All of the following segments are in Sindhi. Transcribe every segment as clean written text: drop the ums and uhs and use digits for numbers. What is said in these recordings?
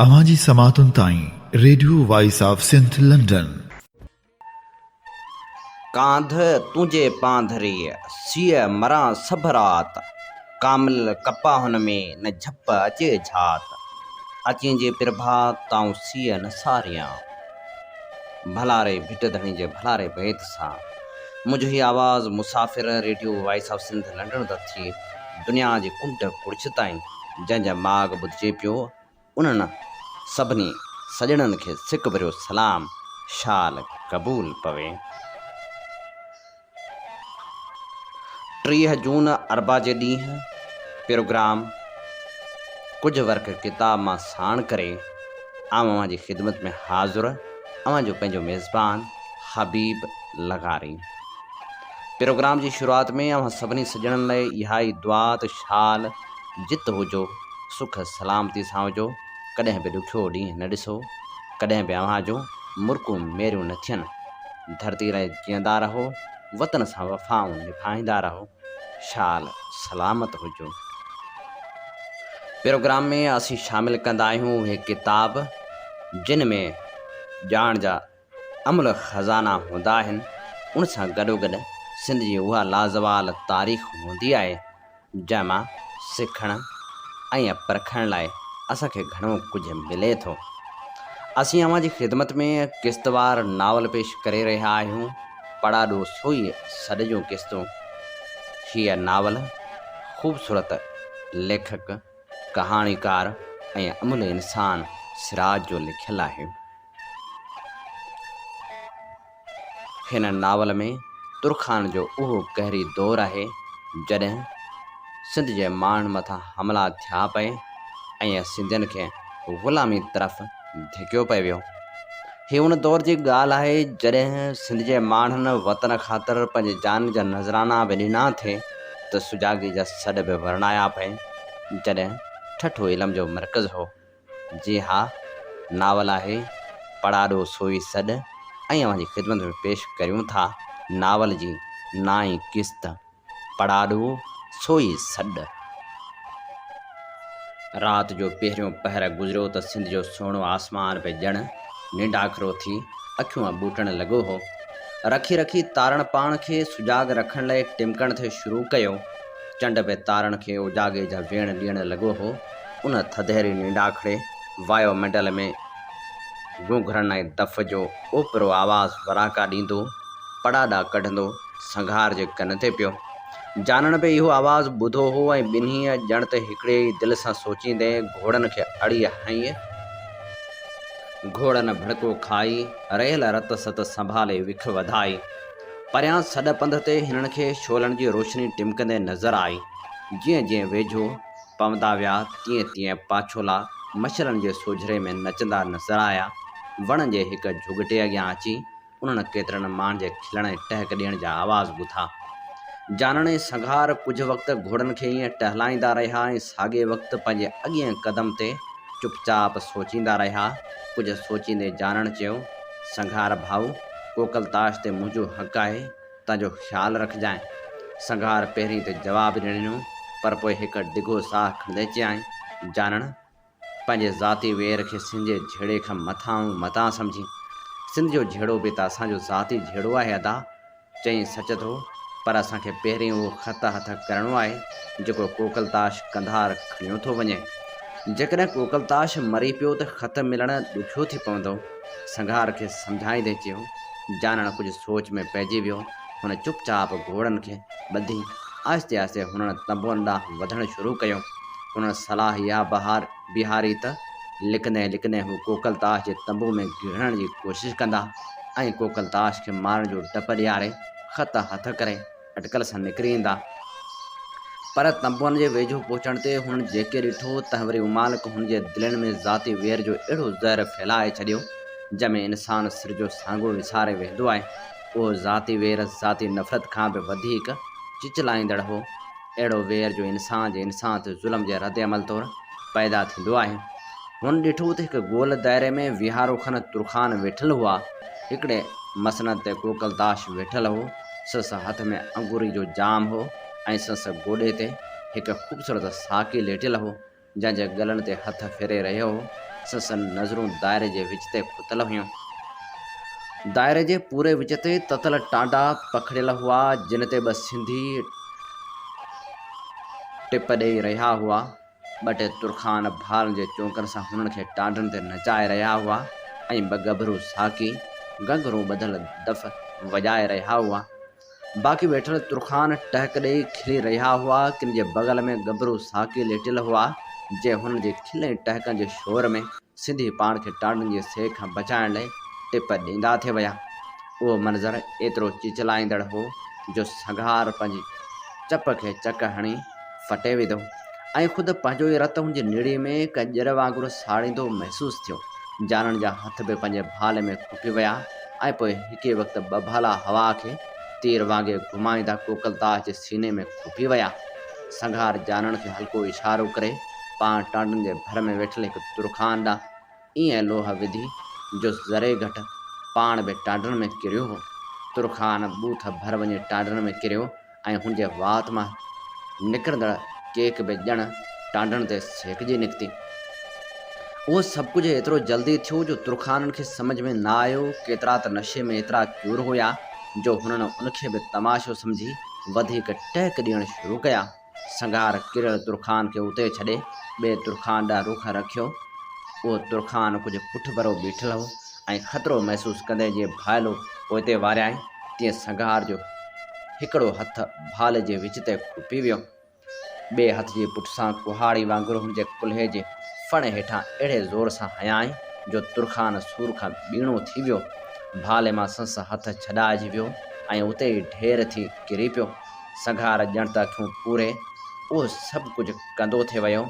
اوهان جي سماعتن تائين radio voice of Sindh London. ڪانڌ تنهنجي پانڌ ري، سيء مران سڀ رات، ڪامل ڪپاهن ۾، نه جهپ اچي جهات، اچين جي پرڀات، تائون سيء نه ساريان. ڀلاري ڀٽ ڌڻي جي ڀلاري بيت سان منهنجو هي آواز مسافر radio voice of Sindh London تان ٿي دنيا جي ڪنڊ ڪڙڇ تائين جنهن جا ماڳ ٻڌجي پيو انهن سڀني سڄڻن کي سڪ ڀريو سلام شال قبول پوي. 30 جون اربع جي ڏينهن پروگرام ڪجهه ورق ڪتاب مان ساڻ ڪري آئون اوهان جي خدمت ۾ حاضر اوهان جو پنهنجو ميزبان حبيب لغاري. پروگرام جي شروعات ۾ اوهان سڀني سڄڻن لاء اها ئي دعا ته شال جت هجو سک سلامتي سان هجو ڪڏهن به ڏکيو ڏينهن نه ڏسو ڪڏهن به اوهان جون مرڪون ميريون نه ٿين. ڌرتي لاء جيئندا رهو، وطن سان وفائون نڀائيندا رهو، شال سلامت هجو. پروگرام ۾ اسين شامل ڪندا آهيون اهي ڪتاب جن ۾ ڄاڻ جا املهه خزانا هوندا آهن، ان سان گڏوگڏ سنڌ جي اها لازوال تاريخ هوندي آهي جنهن مان سکڻ ۽ پرکڻ لاء اسان کي گهڻو ڪجهه ملي ٿو. اسين اوهان جي خدمت ۾ قسطوار ناول پيش ڪري رهيا آهيون، پڙاڏو سوئي سڏ جون قسطون. هيء ناول خوبصورت ليکڪ، ڪهاڻيڪار ۽ املهه انسان سراج جو لکيل آهي. هن ناول ۾ ترخان جو اهو قهري دور آهي، جڏهن سنڌ جي ماڻهن مٿان حملا ٿيا پئي ۽ سنڌين کي غلامي طرف ڌڪيو پئي ويو. هي ان دور جي ڳالهه آهي، جڏهن سنڌ جي ماڻهن وطن خاطر پنهنجي جان جا نذرانا به ڏنا ٿي ته سجاڳي جا سڏ به ورنايا پئي، جڏهن ٺٽو علم جو مرڪز هو. جي ها ناول آهي پڙاڏو سوئي سڏ ۽ اوهان جي خدمت ۾ پيش ڪريون ٿا ناول جي نائين قسط پڙاڏو سوئي سڏ. رات جو پهريون پهر گذريو ته سنڌ جو سهڻو آسمان به ڄڻ ننڊاکرو ٿي اکيون ٻوٽڻ لڳو هو. رکي رکي تارڻ پاڻ کي سجاڳ رکڻ لئه ٽمڪڻ ٿي شروع ڪيو. چنڊ به تارڻ کي اوجاڳي جا ويڻ ڏيڻ لڳو هو. ان ٿڌيري ننڊاکڙي وايو منڊل ۾ گهنگهرن ۽ دف جو اوپرو آواز وراڪا ڏيندو، پڙاڏا ڪڍندو سنگهار جي ڪن تي پيو. جانڻ به اهو آواز ٻڌو هو ۽ ٻنهي ڄڻ ته هڪڙي ئي دل سان سوچيندي گهوڙن کي اڙي هنئي. گهوڙن ڀڙڪو کائي، رهيل رت ست سنڀالي وک وڌائي. پريان سڏ پنڌ تي هنن کي شعلن جي روشني ٽمڪندي نظر آئي. جيئن جيئن ويجهو پوندا ويا، تيئن تيئن پاڇولا مشعلن جي سوجهري ۾ نچندا نظر آيا. وڻ جي هڪ جهڳٽي اڳيان اچي انهن ڪيترن ماڻهن جي کلڻ ۽ ٽهڪ ڏيڻ جا آواز ٻڌا. جانڻ ۽ سنگهار ڪجهه وقت گهوڙن کي ائين ٽهلائيندا رهيا ۽ ساڳئي وقت پنهنجي اڳئين قدم تي چپ چاپ سوچيندا رهيا. ڪجهه سوچيندي جانڻ چيو، سنگهار ڀائو، ڪوڪلتاش تي منهنجو حق آهي، تنهنجو خيال رکجانء. سنگهار پهرين ته جواب نه ڏنو، پر پوء هڪ ڊگهو ساهه کڻندي چيائين، جانڻ! پنهنجي ذاتي وير کي سنڌ جي جهيڙي کان مٿانهون متان سمجهين. سنڌ جو جهيڙو به ته اسان جو ذاتي جهيڙو آهي ادا. چئين سچ ٿو، پر اسان کي پهرين اهو خط هٿ ڪرڻو آهي، جيڪو ڪوڪلتاش قنڌار کڻيو ٿو وڃي. جيڪڏهن ڪوڪلتاش مري پيو ته خط ملڻ ڏکيو ٿي پوندو. سنگهار کي سمجهائيندي چيو. جانڻ ڪجهه سوچ ۾ پئجي ويو. هن چپ چاپ گهوڙن کي ٻڌي آهستي آهستي هنن تنبوئن ڏانهن وڌڻ شروع ڪيو. هن صلاح اها بيهاري ته لڪندي لڪندي هو ڪوڪلتاش جي تنبوء ۾ گهڙڻ جي ڪوشش ڪندا ۽ ڪوڪلتاش کي مارڻ جو ڊپ ڏياري خط هٿ ڪري اٽڪل سان نڪري ايندا. پر تنبوئن جي ويجهو پهچڻ تي هنن جيڪي ڏٺو، تنهن وري امالڪ هن جي دلين ۾ ذاتي وير جو اهڙو زهر ڦهلائي ڇڏيو، جنهن ۾ انسان سر جو سانگو وساري ويهندو آهي. اهو ذاتي وير ذاتي نفرت کان به وڌيڪ چچلائيندڙ هو. اهڙو وير جو انسان جي انسان تي ظلم جي ردعمل طور پيدا ٿيندو آهي. هن ڏٺو ته هڪ گول دائري ۾ ويهارو کن ترخان ويٺل هئا. هڪڙي مسند تي ڪوڪلتاش ويٺل هو. سندس هٿ ۾ انگوري جو جام هو ۽ سندس گوڏي تي هڪ خوبصورت ساقي ليٽيل هو، جنهن جي ڳلن تي هٿ ڦيري رهيو هو. سندس نظرون دائري جي وچ تي کتل هيون. دائري جي پوري وچ تي تتل ٽانڊا پکڙيل هئا، جن تي ٻه سنڌي ٽپ ڏيئي رهيا هئا. ٻه ٽي ترخان ڀالن جي چونڪن سان هنن کي ٽانڊن تي نچائي رهيا هئا ۽ ٻه ڳڀرو ساقي گهنگهرو ٻڌل دف وڄائي رهيا هئا. باقي ويٺل ترخان ٽهڪ ڏيئي کلي رهيا هئا. ڪن جي بغل ۾ ڳڀرو ساقي ليٽيل هئا، جي هنن جي کل ۽ ٽهڪن جي شور ۾ سنڌي پاڻ کي ٽانڊن جي سيڪ کان بچائڻ لئه ٽپ ڏيندا ٿي ويا. اهو منظر ايترو چچلائيندڙ هو جو سنگهار پنهنجي چپ کي چڪ هڻي ڦٽي وڌو ۽ خود پنهنجو ئي رت هن جي نڙي ۾ ڪنهن ڄر وانگر ساڙيندو محسوس ٿيو. جانڻ جا هٿ به پنهنجي ڀالي ۾ کوپي ويا ۽ پوء هڪ ئي وقت ٻه ڀالا هوا کي تير وانگي گهمائيندا ڪوڪلداس جي سيني ۾ کوپي ويا. سنگهار جانڻ کي هلڪو اشارو ڪري پاڻ ٽانڊن جي ڀر ۾ ويٺل هڪ ترخان ڏانهن ائين لوهه وڌي جو ذري گهٽ پاڻ به ٽانڊن ۾ ڪريو هو. ترخان ٻوٿ ڀر وڃي ٽانڊن ۾ ڪريو ۽ هن جي وات مان نڪرندڙ ڪيڪ به ڄڻ ٽانڊن تي سيڪجي نڪتي. اهو سڀ ڪجهه ايترو جلدي ٿيو جو ترخانن کي سمجهه ۾ نه آيو. ڪيترا ته نشي ۾ ايترا چور هيا جو هنن ان کي به تماشو سمجهي وڌيڪ ٽهڪ ڏيڻ شروع ڪيا. سنگهار ڪريل ترخان کي اتي ڇڏي ٻئي ترخان ڏانهن رخ رکيو. اهو ترخان ڪجهه پٺڀرو بيٺل هو ۽ خطرو محسوس ڪندي جيئن ڀائلو پوئتي واريائين، تيئن سنگهار جو هڪڙو هٿ ڀالي جي وچ تي کپي ويو. ٻئي هٿ جي پٺ سان ڪهاڙي وانگر هن جي ڪلهي جي ڦڻ هيٺان اهڙي زور سان هنيائين جو ترخان سور کان ٻيڻو ٿي ويو. ڀالي مان سنس هٿ ڇڏائجي ويو ۽ اتي ئي ڍير ٿي ڪري پيو. سنگهار ڄڻ ته اکيون پوري اهو سڀ ڪجهه ڪندو ٿي ويو.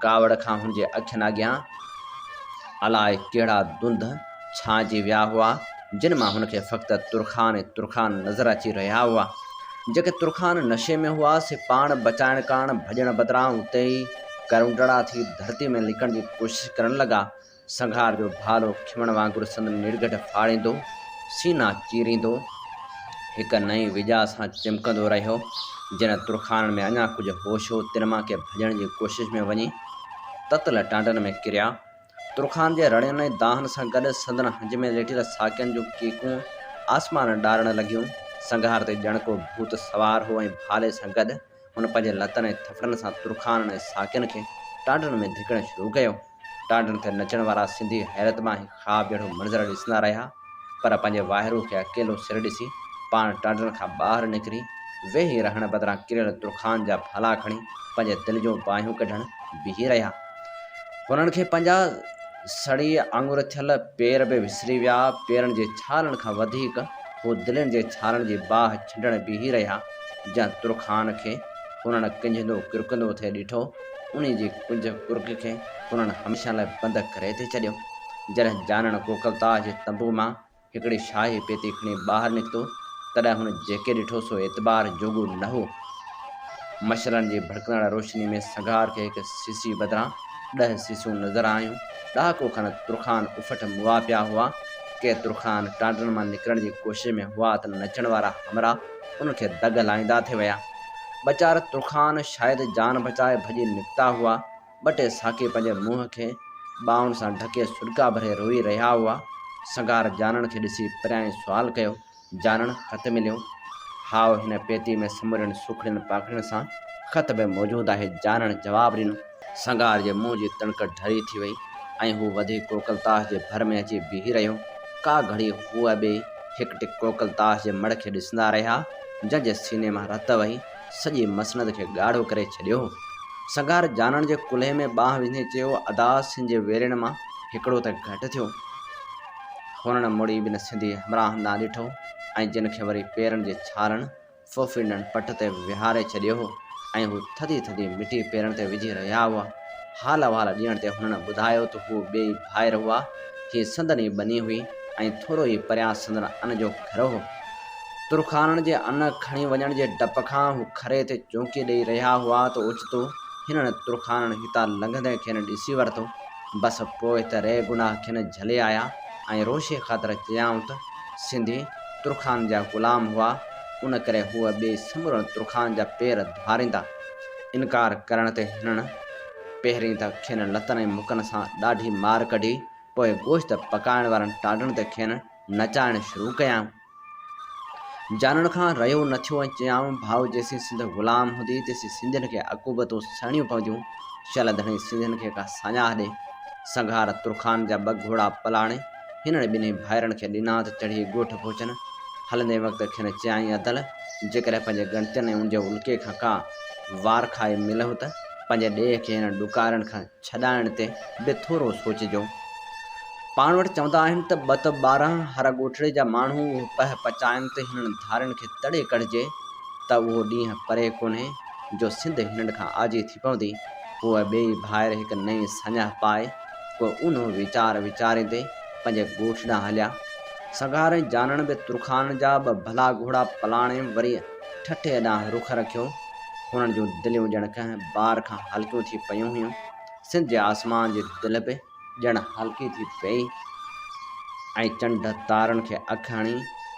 ڪاوڙ کان هن جي اکين اڳيان الاء ڪهڙا ڌنڌ ڇانئجي ويا هئا، جن مان هن کي فقط ترخان ئي ترخان نظر اچي رهيا هئا. جيڪي ترخان نشي ۾ هئا، سي پاڻ بچائڻ ڪاڻ ڀڄڻ بدران اتي ئي ڪرونڊڙا ٿي ڌرتي ۾ لڪڻ جي ڪوشش ڪرڻ لڳا. سنگهار جو ڀالو کيوڻ وانگر سندن نڙگهٽ ڦاڙيندو، سينا چيريندو، هڪ نئين وڄا سان چمڪندو رهيو. جن ترخانن ۾ اڃا ڪجهه هوش هو، تن مان ڪي ڀڄڻ جي ڪوشش ۾ وڃي تتل ٽانڊن ۾ ڪريا. ترخان جي رڙين ۽ دانهن سان گڏ سندن هنج ۾ ليٽيل ساقين جون ڪيڪون آسمان ڏارڻ لڳيون. سنگهار تي ڄڻ ڪو ڀوت سوار هو ۽ ڀالي سان گڏ هن پنهنجي لتن ۽ ٿڦڙن سان ترخانن ۽ ساقين کي ٽانڊن ۾ ڌڪڻ شروع ڪيو. ٽانڊن تي نچڻ وارا سنڌي حيرت مان هي خواب جهڙو منظر ڏسندا رهيا، پر پنهنجي واهرو کي اڪيلو سر ڏسي پاڻ ٽانڊن کان ٻاهر نڪري ويهي رهڻ بدران ڪريل ترخان جا ڀالا کڻي پنهنجي دل جون باهيون ڪڍڻ بيهي رهيا. هنن کي پنهنجا سڙي آڱر ٿيل پير به وسري ويا. پيرن جي ڇالن کان وڌيڪ هو دلين جي ڇالن جي باهه ڇنڊڻ بيهي رهيا. جنهن ترخان کي هنن ڪنجهندو ڪرڪندو ٿي ڏٺو، انهي جي ڪنجهه ڪرڪ کي هنن هميشه لاء بند ڪري ٿي ڇڏيو. جڏهن جانڻ ڪوڪلتاش جي تنبوء مان هڪڙي شاهي پيتي کڻي ٻاهر نڪتو، تڏهن هن جيڪي ڏٺو سو اعتبار جوڳو نه هو. مشعلن جي ڀڙڪندڙ روشني ۾ سنگهار کي هڪ سيسي بدران ڏهه سيسيون نظر آيون. ڏهاڪو کن ترخان اڦٽ مئا پيا هئا. ڪي ترخان ٽانڊن مان نڪرڻ جي ڪوشش ۾ هئا ته نچڻ وارا همراهه انهن کي دڳ لائيندا ٿي ويا. ٻه چار ترخان شايد جان بچائي ڀڄي نڪتا هئا. ٻه ٽي ساقي پنهنجي منهن کي ٻانهن سان ڍڪي سڏڪا ڀري روئي رهيا هئا. سنگهار جانڻ کي ڏسي پريان سوال ڪيو، جانڻ، خط مليو؟ هائو، هن پيتي ۾ سمورين سوکڙين پاکڙين سان خط به موجود آهي. جانڻ جواب ڏنو. سنگهار جي منهن جي تڻڪ ڍري ٿي وئي ۽ هو وڌي ڪوڪلتاش جي ڀر ۾ اچي بيهي رهيو. ڪا گهڙي هو ٻئي هڪ ٽڪ ڪوڪلتاش جي مڙهه کي ڏسندا رهيا، جنهن جي سيني مان رت وهي سڄي مسند کي ڳاڙهو ڪري ڇڏيو هو. سنگهار جانڻ جي ڪلهي ۾ ٻانهن وجهندي چيو، ادا، سن جي ويرين مان هڪڙو ته گهٽ ٿيو. هنن مڙي ٻن سنڌي همراهن ڏانهن ڏٺو ۽ جن کي وري پيرن جي ڇالن ڦوڦينڊن پٽ تي ويهاري ڇڏيو هو ۽ هو ٿڌي ٿڌي مٽي پيرن تي وجهي رهيا هئا. حال احوال ڏيڻ تي هنن ٻڌايو ته هو ٻيئي ڀائر هئا. هي سندن ئي ٻني هئي ۽ ٿورو ئي پريان سندن ان جو گهر هو. ترخانن جي ان کڻي وڃڻ جي ڊپ کان هو کري تي چونڪي ڏيئي رهيا هئا ته اوچتو هنن ترخانن هتان لنگهندي کين ڏسي ورتو. بس پوء ته ري گناهه کين جهلي آيا ۽ روشي خاطر چيائون ته سنڌي ترخان جا غلام هئا، ان ڪري هو ٻئي سمورن ترخان جا پير ڌوئاريندا. انڪار ڪرڻ تي هنن پهرين ته کين لتن ۽ مڪن سان ڏاڍي مار ڪڍي، پوء گوشت پڪائڻ وارن ٽانڊن تي کين نچائڻ شروع ڪيائون. جانڻ کان رهيو نه ٿيو ۽ چيائون، ڀائو جيسين سنڌ غلام هوندي، تيسين سنڌين کي عقوبتون سهڻيون پونديون. شل ڌڻي سنڌين کي ڪا ساڃاهه ڏي. سنگهار ترخان جا ٻه گهوڙا پلاڻي هنن ٻنهي ڀائرن کي ڏنا ته چڙهي ڳوٺ پهچن. هلندي وقت کين چيائين، ادل! جيڪڏهن پنهنجي ڳڻتين ۽ اونجهه الڪي کان ڪا وار کائي ملئو ته پنهنجي ڏيهه کي هنن ڏڪارين کان ڇڏائڻ تي به ٿورو سوچجو. پاڻ وٽ چوندا آهن ته ٻه ته 12 هر ڳوٺڙي جا ماڻهو اهو پهه پچائن ته هنن ڌارين کي تڙي ڪڍجي ته اهو ڏينهن پري ڪونهي جو سنڌ هنن کان آجي ٿي پوندي. پوء ٻيئي ڀائر هڪ نئين ساڃاهه پائي ڪو اونهو ويچار ويچاريندي پنهنجي ڳوٺ ڏانهن هليا. سگهار ۽ جانڻ به ترخان جا ٻه ڀلا گهوڙا پلاڻي وري ٺٽي ڏانهن رخ رکيو. هنن جون دليون ڄڻ ڪنهن بار کان هلڪيون ٿي پيون هيون. سنڌ جي آسمان جي دل به ڄڻ هلڪي ٿي پيئي ۽ چنڊ تارن کي اک هڻي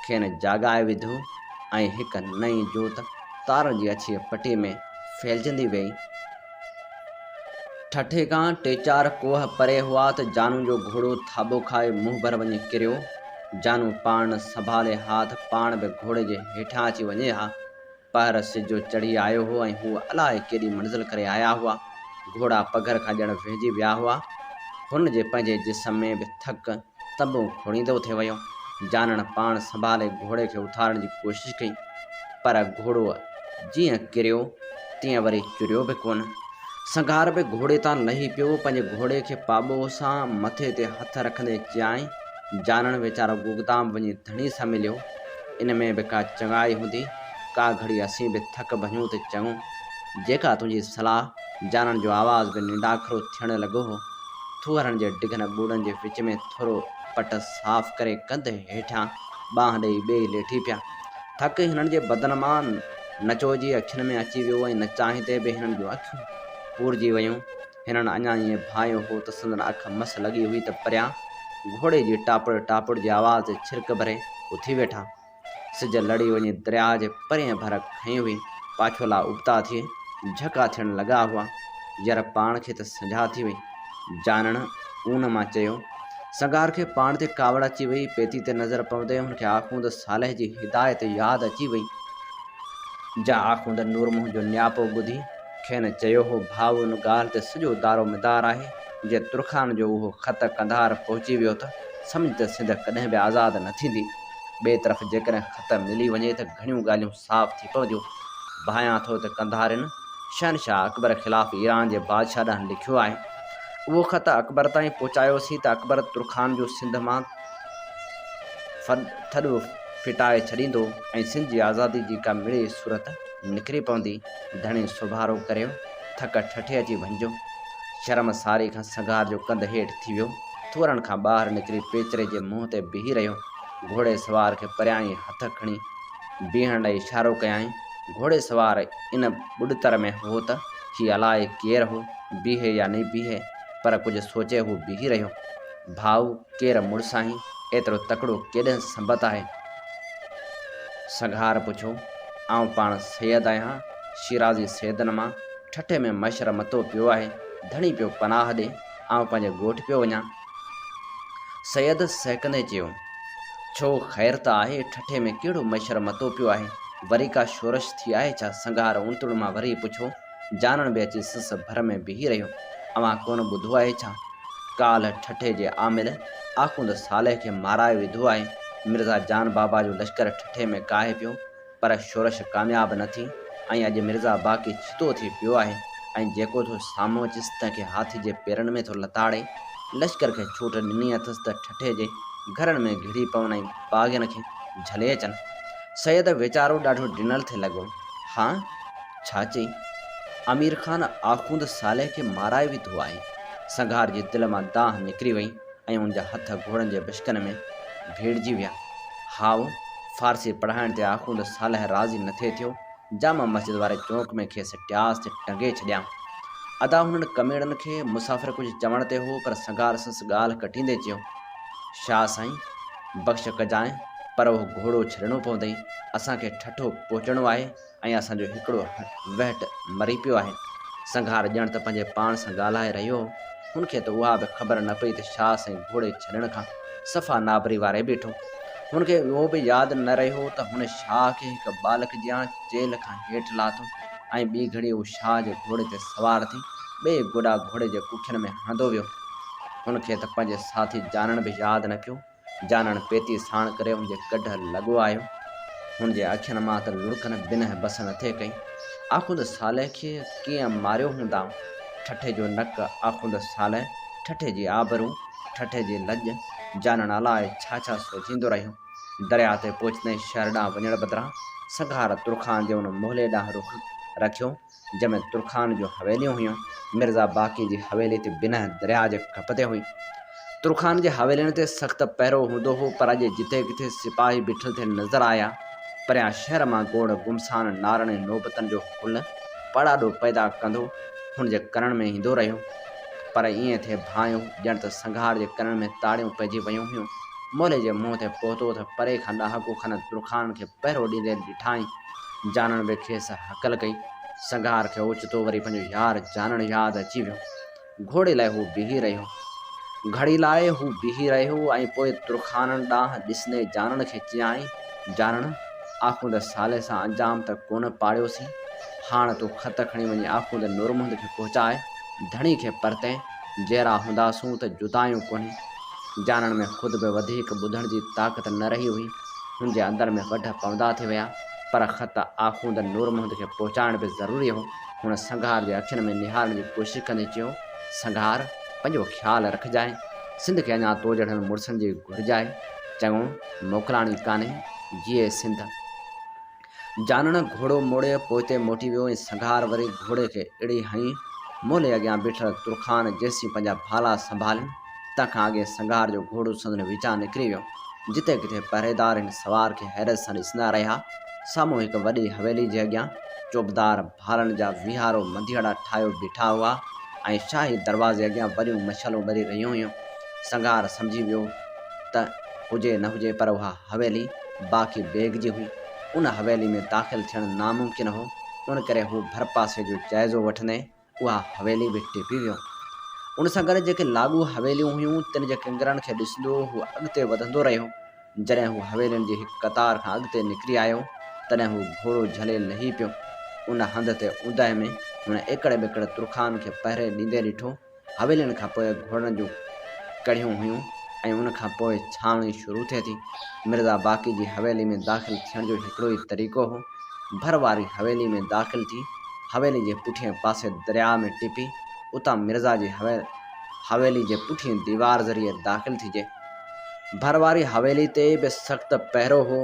کين جاڳائي وڌو ۽ هڪ نئين جوت تارن جي اڇيء پٽي ۾ ڦهلجندي ويئي. ٺٽي کان ٽي چار ڪوهه پري هئا ته جانو جو گهوڙو ٿاٻو کائي منهن ڀر وڃي ڪريو. جانو پاڻ نه سنڀالي ها ته پاڻ به گهوڙي جي هيٺان اچي وڃي ها. پهر سج چڙهي آيو هو ۽ هو الاء ڪيڏي منزل ڪري آيا هئا. گهوڙا پگهر کان ڄڻ وهنجي ويا هئا. هن جي پنهنجي جسم ۾ به ٿڪ تنبون کوڙيندو ٿي ويو. جانڻ پاڻ سنڀالي گهوڙي کي اٿارڻ جي ڪوشش ڪئي، پر گهوڙو جيئن ڪريو، تيئن وري چريو به ڪونه. سنگهار به گهوڙي تان لهي پيو. پنهنجي گهوڙي کي پاٻوهه سان مٿي تي هٿ رکندي چيائين، جانڻ ويچارو گگدام وڃي ڌڻي سان مليو. ان ۾ به ڪا چڱائي هوندي. ڪا گهڙي اسين به ٿڪ ڀڃون ته چڱو. جيڪا تنهنجي صلاح. جانڻ جو آواز به ننڊاکرو ٿيڻ لڳو هو. ٿوهرن جي ڊگهن ٻوڙن جي وچ ۾ ٿورو پٽ صاف ڪري ڪنڌ هيٺيان ٻانهن ڏيئي ٻيئي ليٽي پيا. ٿڪ هنن جي بدن مان نچوئجي اکين ۾ اچي ويو ۽ نه چاهيندي به هنن جون اکيون پورجي ويون. هنن اڃا ائين ڀانئيو هو ته سندن اک مس لڳي هئي ته پريان گهوڙي جي ٽاپڙ ٽاپڙ جي آواز تي ڇرڪ ڀري اٿي ويٺا. سج لڙي وڃي درياهه جي پرئين ڀر کنئي هئي. پاڇولا ابتا ٿي جهڪا ٿيڻ لڳا هئا. ير پاڻ کي ته سنجها ٿي وئي. جانڻ اون مان چيو. سنگهار کي پاڻ تي ڪاوڙ اچي وئي. پيتي تي نظر پوندي هن کي آخوند صالح جي هدايت ياد اچي وئي. جا آخوند نور منهن جو نياپو ٻڌي کين چيو هو، ڀائو ان ڳالهه تي سڄو دارومدار آهي، جي ترخان جو اهو خط قنڌار پهچي ويو ته سمجهه ته سنڌ ڪڏهن به آزاد نه ٿيندي. ٻئي طرف جيڪڏهن خط ملي وڃي ته گهڻيون ڳالهيون صاف ٿي پونديون. ڀانيان ٿو ته قنڌارين شهنشاهه اڪبر خلاف ايران جي بادشاهه ڏانهن لکيو آهي. اهو خط اڪبر تائين پهچايوسين ته اڪبر ترخان جو سنڌ مان ٿڏو ڦٽائي ڇڏيندو ۽ سنڌ جي آزادي جي ڪا مڙئي صورت نڪري پوندي. ڌڻي سوڀارو ڪريو، ٿڪ ٺٺي اچي وڃجو. شرم ساري کان سنگهار جو ڪنڌ هيٺ ٿي ويو. ٿورن کان ٻاهر نڪري پيچري جي منهن تي بيهي رهيو. گهوڙي سوار کي پريان ئي هٿ کڻي بيهڻ لاء اشارو ڪيائين. گهوڙي سوار ان ٻڏتر ۾ هو ته هي الائي ڪير هو، بيهي يا نه بيهي، پر ڪجهه سوچي هو بيهي رهيو. ڀائو، ڪير مڙس آهين، ايترو تڪڙو ڪيڏنهن سنبت آهي؟ سنگهار پڇيو. آئون پاڻ سيد آهيان، شيرازي سيدن مان، ٺٽي ۾ مشر متو پيو آهي، ڌڻي پيو پناهه ڏي، آئون پنهنجي ڳوٺ پيو وڃان. سيد سهڪندي چيو، ڇو خير ته آهي، ٺٽي ۾ ڪهڙو مشر متو پيو آهي، وري ڪا شورش ٿي آهي ڇا؟ سنگهار اڻتڻ مان وري پڇيو. جانڻ به اچي سس ڀر ۾ بيهي رهيو. اوهان ڪونه ٻڌو آهي ڇا؟ ڪالهه ٺٽي جي عامل آخوند صالح کي مارائي وڌو آهي. مرزا جان بابا جو لشڪر ٺٽي ۾ ڪاهي پيو، پر شورش ڪامياب نه ٿي ۽ اڄ مرزا باقي ڇتو ٿي پيو آهي ۽ جيڪو ٿو سامهون اچيس تنهن کي هاٿي جي پيرن ۾ ٿو لتاڙي. لشڪر کي ڇوٽ ڏني اٿس ته ٺٽي جي گهرن ۾ گهڙي پون ۽ باغين کي جهلي اچن. سيد ويچارو ڏاڍو ڊنل ٿي لڳو. هان! ڇا چئي؟ امير خان آخوند صالح کي مارائي وڌو آهي. سنگهار جي دل مان دانهن نڪري وئي ۽ ان جا هٿ گهوڙن جي بشڪن ۾ ڀيڙجي ويا. هائو، فارسي پڙهائڻ تي آخوند صالح راضي نه ٿي ٿيو. جامع مسجد واري چونڪ ۾ کيس ٽياس تي ٽنگي ڇڏيائون. ادا هنن ڪميڻن کي مسافر ڪجهه چوڻ تي هو پر سنگهار سندس ڳالهه ڪٽيندي چيو، شاهه سائين! بخش ڪجانء پر اهو گهوڙو ڇڏڻو پوندئي. اسان کي ٺٽو پهچڻو آهي. ۽ اسان جو هڪڙو وهٽ مري پيو آهي. سنگهار ڄڻ ته پنهنجي پاڻ سان ڳالهائي رهيو هو. هن کي ته اها به خبر نه پئي ته شاهه سائين گهوڙي ڇڏڻ کان صفا نابري واري بيٺو. هن کي اهو به ياد نه رهيو ته هن شاهه کي هڪ ٻالڪ جيان چيلهه کان هيٺ لاٿو ۽ ٻي گهڙي هو شاهه جي گهوڙي تي سوار ٿي ٻئي گوڏا گهوڙي جي ڪکين ۾ هڻندو ويو. هن کي ته پنهنجي ساٿي جانڻ به ياد نه پيو. جانڻ پيتي ساڻ ڪري هن جي ڪڍ لڳو آيو. هن جي اکين مان ته لڙڪن بنهه بس نه ٿي ڪئي. آخوند صالح کي ڪيئن ماريو هوندائون. ٺٽي جو نڪ آخوند صالح، ٺٽي جي آبرو، ٺٽي جي لڄ، جانڻ الاء ڇا ڇا سوچيندو رهيو. درياء تي پهچندي شهر ڏانهن وڃڻ بدران سنگهار ترخان جي ان محلي ڏانهن رخ رکيو، جنهن ۾ ترخان جون حويليون هيون. مرزا باقي جي حويلي تي بنهه درياء جي ڪپ تي هئي. ترخان جي حويلين تي سخت پهرو هوندو هو، پر اڄ جتي ڪٿي سپاهي بيٺل ٿي نظر آيا. پريان شهر مان گوڙ گمسان نعرن ۽ نوبتن جو هل پڙاڏو پيدا ڪندو هن جي ڪنن ۾ ايندو رهيو. پر ائين ٿي ڀانئيو ڄڻ ته سنگهار جي ڪنن ۾ تاڙيون پئجي ويون هيون. مولي جي منهن تي پهتو ته پري کان ڏهاڪو کن ترخانن کي پهرو ڏيندي ڏٺائين. جانڻ به کيس هڪل ڪئي. سنگهار کي اوچتو وري پنهنجو يار جانڻ ياد اچي ويو. گهوڙي لاء هو بيهي رهيو. گهڙي لاء هو بيهي رهيو ۽ پوء ترخانن ڏانهن ڏسندي جانڻ کي چيائين، جانڻ! آخوند صالح سان انجام ته ڪونه پاڙيوسين. هاڻ تون خط کڻي وڃي آخوند نورمحمد کي پهچاء. ڌڻي کي پرتين، جيئرا هونداسون ته جدايون ڪونهي. جانڻ ۾ خود به وڌيڪ ٻڌڻ جي طاقت نه رهي هئي. هن جي اندر ۾ وڍ پوندا ٿي ويا. پر خط آخوند نورمحمد کي پهچائڻ به ضروري هو. هن سنگهار جي اکين ۾ نهارڻ جي ڪوشش ڪندي چيو، سنگهار، پنهنجو خيال رکجانء. سنڌ کي اڃا تو جهڙن مڙسن جي گهرج آهي. چڱو، موڪلاڻي ڪانهي. جيئي سنڌ. جانڻ گهوڙو موڙي پوئتي موٽي ويو ۽ سنگهار وري گهوڙي کي اڙي هنئي. مولي اڳيان بيٺل ترخان جيسين پنهنجا ڀالا سنڀالين، تنهن کان اڳي سنگهار جو گهوڙو سندن وچان نڪري ويو. جتي ڪٿي پهريدار هن سوار کي حيرت سان ڏسندا رهيا. سامهون هڪ وڏي حويلي جي اڳيان چوبدار ڀالن جا ويهارو منڌيئڙا ٺاهيو بيٺا هئا ۽ شاهي دروازي اڳيان وڏيون مشعلون ٻري رهيون هيون. سنگهار سمجهي ويو ته هجي نه هجي پر اها حويلي باقي بيگ جي هئي. ان حويلي ۾ داخل ٿيڻ ناممڪن هو، ان ڪري هو ڀرپاسي جو جائزو وٺندي اها حويلي به ٽپي ويو. ان سان گڏ جيڪي لاڳو حويليون هيون، تن جي ڪنگرن کي ڏسندو هو اڳتي وڌندو رهيو. جڏهن هو حويلين جي هڪ قطار کان اڳتي نڪري آيو، تڏهن هو گهوڙو جهلي لهي پيو. ان هنڌ تي اوندهه ۾ هن ايڪڙ ٻيڪڙ ترخان کي پهري ڏيندي ڏٺو. حويلين کان پوء گهوڙن جون ڪڙهيون هيون ۽ ان کان پوء ڇانوڻي شروع ٿئي ٿي. مرزا باقي جي حويلي ۾ داخل ٿيڻ جو هڪڙو ئي طريقو هو. ڀر واري حويلي ۾ داخل ٿي، حويلي جي پٺئين پاسي درياء ۾ ٽپي، اتان مرزا جي حويلي جي پٺئين ديوار ذريعي داخل ٿجي. ڀر واري حويلي تي به سخت پهرو هو.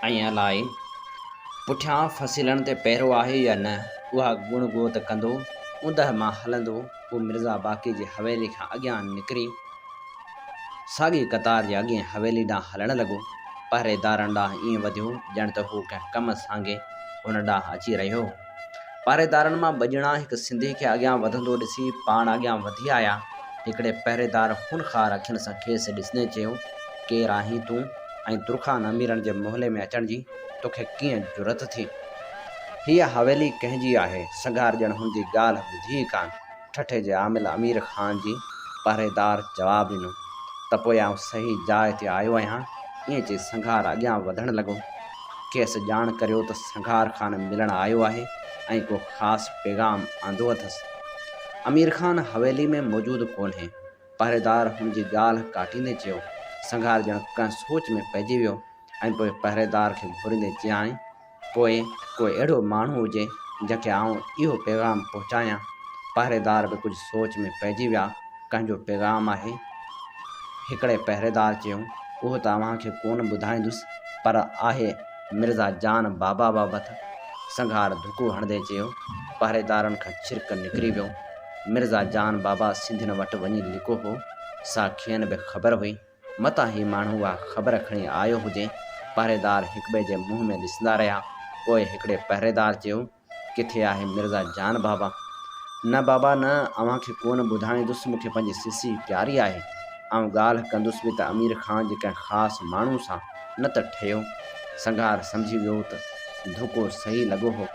۽ الائي پٺيان فصيلن تي پهرو آهي يا نه، اها ڳڻ ڳوت ڪندو، اوندهه مان هلندو، هو مرزا باقي جي حويلي کان اڳيان نڪري، ساڳي قطار جي اڳئين حويلي ڏانهن هلڻ لڳو. پهريدارن ڏانهن ائين وڌيو، ڄڻ ته هو ڪنهن ڪم سانگي هن ڏانهن اچي رهيو هو. پهريدارن مان ٻه ڄڻا هڪ سنڌي کي اڳيان وڌندو ڏسي پاڻ اڳيان وڌي آيا. هڪڙي پهريدار خونخوار اکين سان کيس ڏسندي چيو، ڪير آهين تون ۽ ترخان اميرن جي محلي ۾ اچڻ جي توکي ڪيئن جرئت ٿي؟ هيء حويلي ڪنهن جي آهي؟ سنگهار ڄڻ هن جي ڳالهه ٻڌي ئي ڪانه. ٺٽي جي عامل امير خان جي پهريدار جواب ڏنو ته پوء آئون صحيح جاء تي آيو آهيان. ائين چئي سنگهار اڳيان وڌڻ لڳو. کيس ڄاڻ ڪريو ته سنگهار خان ملڻ آيو آهي ۽ ڪو خاص پيغام آندو اٿس. امير خان حويلي ۾ موجود ڪونهي. پهريدار هن جي ڳالهه ڪاٽيندي چيو. سنگهار ڄڻ ڪنهن سوچ ۾ پئجي ويو ۽ پوء پهريدار کي گهوريندي چيائين. پوء ڪو اهڙو ماڻهو هجي، جنهن کي آئون اهو پيغام پهچايان. پهريدار به ڪجهه سوچ ۾ پئجي ويا، ڪنهن جو پيغام آهي؟ هڪڙي پهريدار چيو، اهو ته اوهان کي ڪونه ٻڌائيندس، پر آهي مرزا جان بابا بابت. سنگهار ڌڪو هڻندي چيو. پهريدارن کان ڇرڪ نڪري ويو. مرزا جان بابا سنڌين وٽ وڃي لڪو هو، سا کين به خبر هئي. متان هي ماڻهو اها خبر کڻي آيو هجي. پهريدار هڪٻئي جي منهن ۾ ڏسندا رهيا. پوء هڪڙي پهريدار چيو، ڪٿي آهي مرزا جان بابا؟ نه بابا نه، اوهان کي ڪونه ٻڌائيندس، مون کي پنهنجي سسي پياري آهي. آئون ڳالهه ڪندس به ته امير خان جي ڪنهن خاص ماڻهو سان، نه ته ٺهيو. سنگهار سمجهي ويو ته ڌڪو صحيح لڳو هو.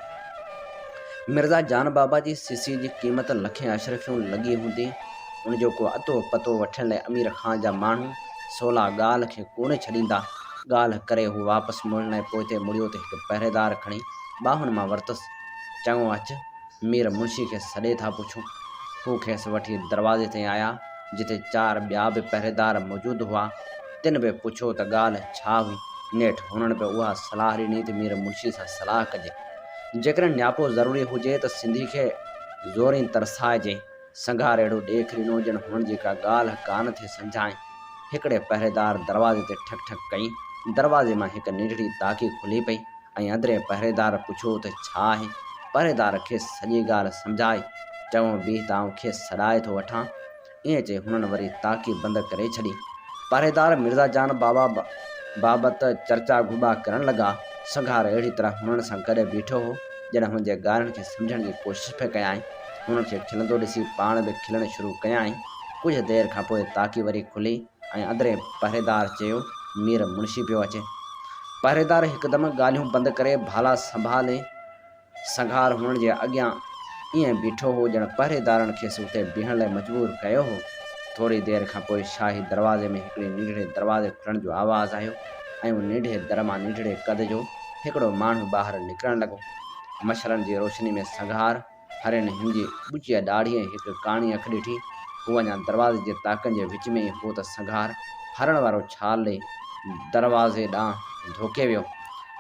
مرزا جان بابا جي سيسي جي قيمت لکين اشرفيون لڳي هوندي. ان جو ڪو اتو پتو وٺڻ لاء امير خان جا ماڻهو سولا ڳالهه کي ڪونه ڇڏيندا. ڳالهه ڪري هو واپس مڙڻ لاء پوئتي مڙيو ته هڪ پهريدار کڻي ٻانهن مان ورتس. چڱو اچ، مير منشي کي سڏي ٿا پڇون. هو کيس وٺي دروازي تائين آيا، جتي چار ٻيا به پهريدار موجود هئا. تن به پڇيو ته ڳالهه ڇا هئي. نيٺ هنن به اها صلاح ڏني ته مير منشي سان صلاح ڪجي. جيڪڏهن نياپو ضروري هجي ته سنڌي کي زورين ترسائجي. سنگهار اهڙو ڏيک ڏنو ڄڻ هن جي ڪا ڳالهه ڪانه ٿي سمجهائين. هڪڙي پهريدار دروازي تي ٺڪ ٺڪ ڪئي. دروازي مان هڪ ننڍڙي تاڪي کلي پئي ۽ اندرين پهريدار پڇيو ته ڇا آهي؟ پهريدار کيس سڄي ڳالهه سمجهائي. چڱو بيهه ته آئون کيس سڏائي ٿو وٺان. ائين چئي هنن وري تاڪي بند ڪري ڇڏي. پهريدار مرزا جان بابا بابت چرچا گهوٻا ڪرڻ لڳا. سنگهار اهڙي طرح هنن سان گڏ بيٺو هو، ڄڻ هن جي ڳالهين کي سمجهڻ جي ڪوشش پئي ڪيائين. هنن کي کلندو ڏسي پاڻ به کلڻ شروع ڪيائين. ڪجهه دير کان پوء تاڪي وري کلي ۽ اندرين پهريدار چيو، مير منشي پيو اچي. پهريدار هڪدم ڳالهيون بند ڪري ڀالا سنڀالي سنگهار هئڻ جي اڳيان ائين بيٺو هو ڄڻ پهريدارن کيس اتي بيهڻ لاء مجبور ڪيو هو. ٿوري دير کان پوء شاهي دروازي ۾ هڪڙي ننڍڙي دروازي کلڻ جو آواز آيو ۽ ان ننڍي در مان ننڍڙي قد جو هڪڙو ماڻهو ٻاهر نڪرڻ لڳو. مشعلن جي روشني ۾ سنگهار هرين هن جي ٻچيء ڏاڙهي ۽ هڪ ڪاڻي اک ڏٺي. هو اڃا دروازي جي تاڪن جي وچ ۾ ئي هو ته سنگهار هرڻ وارو ڇال ڏئي دروازي ڏانهن ڌوڪي ويو.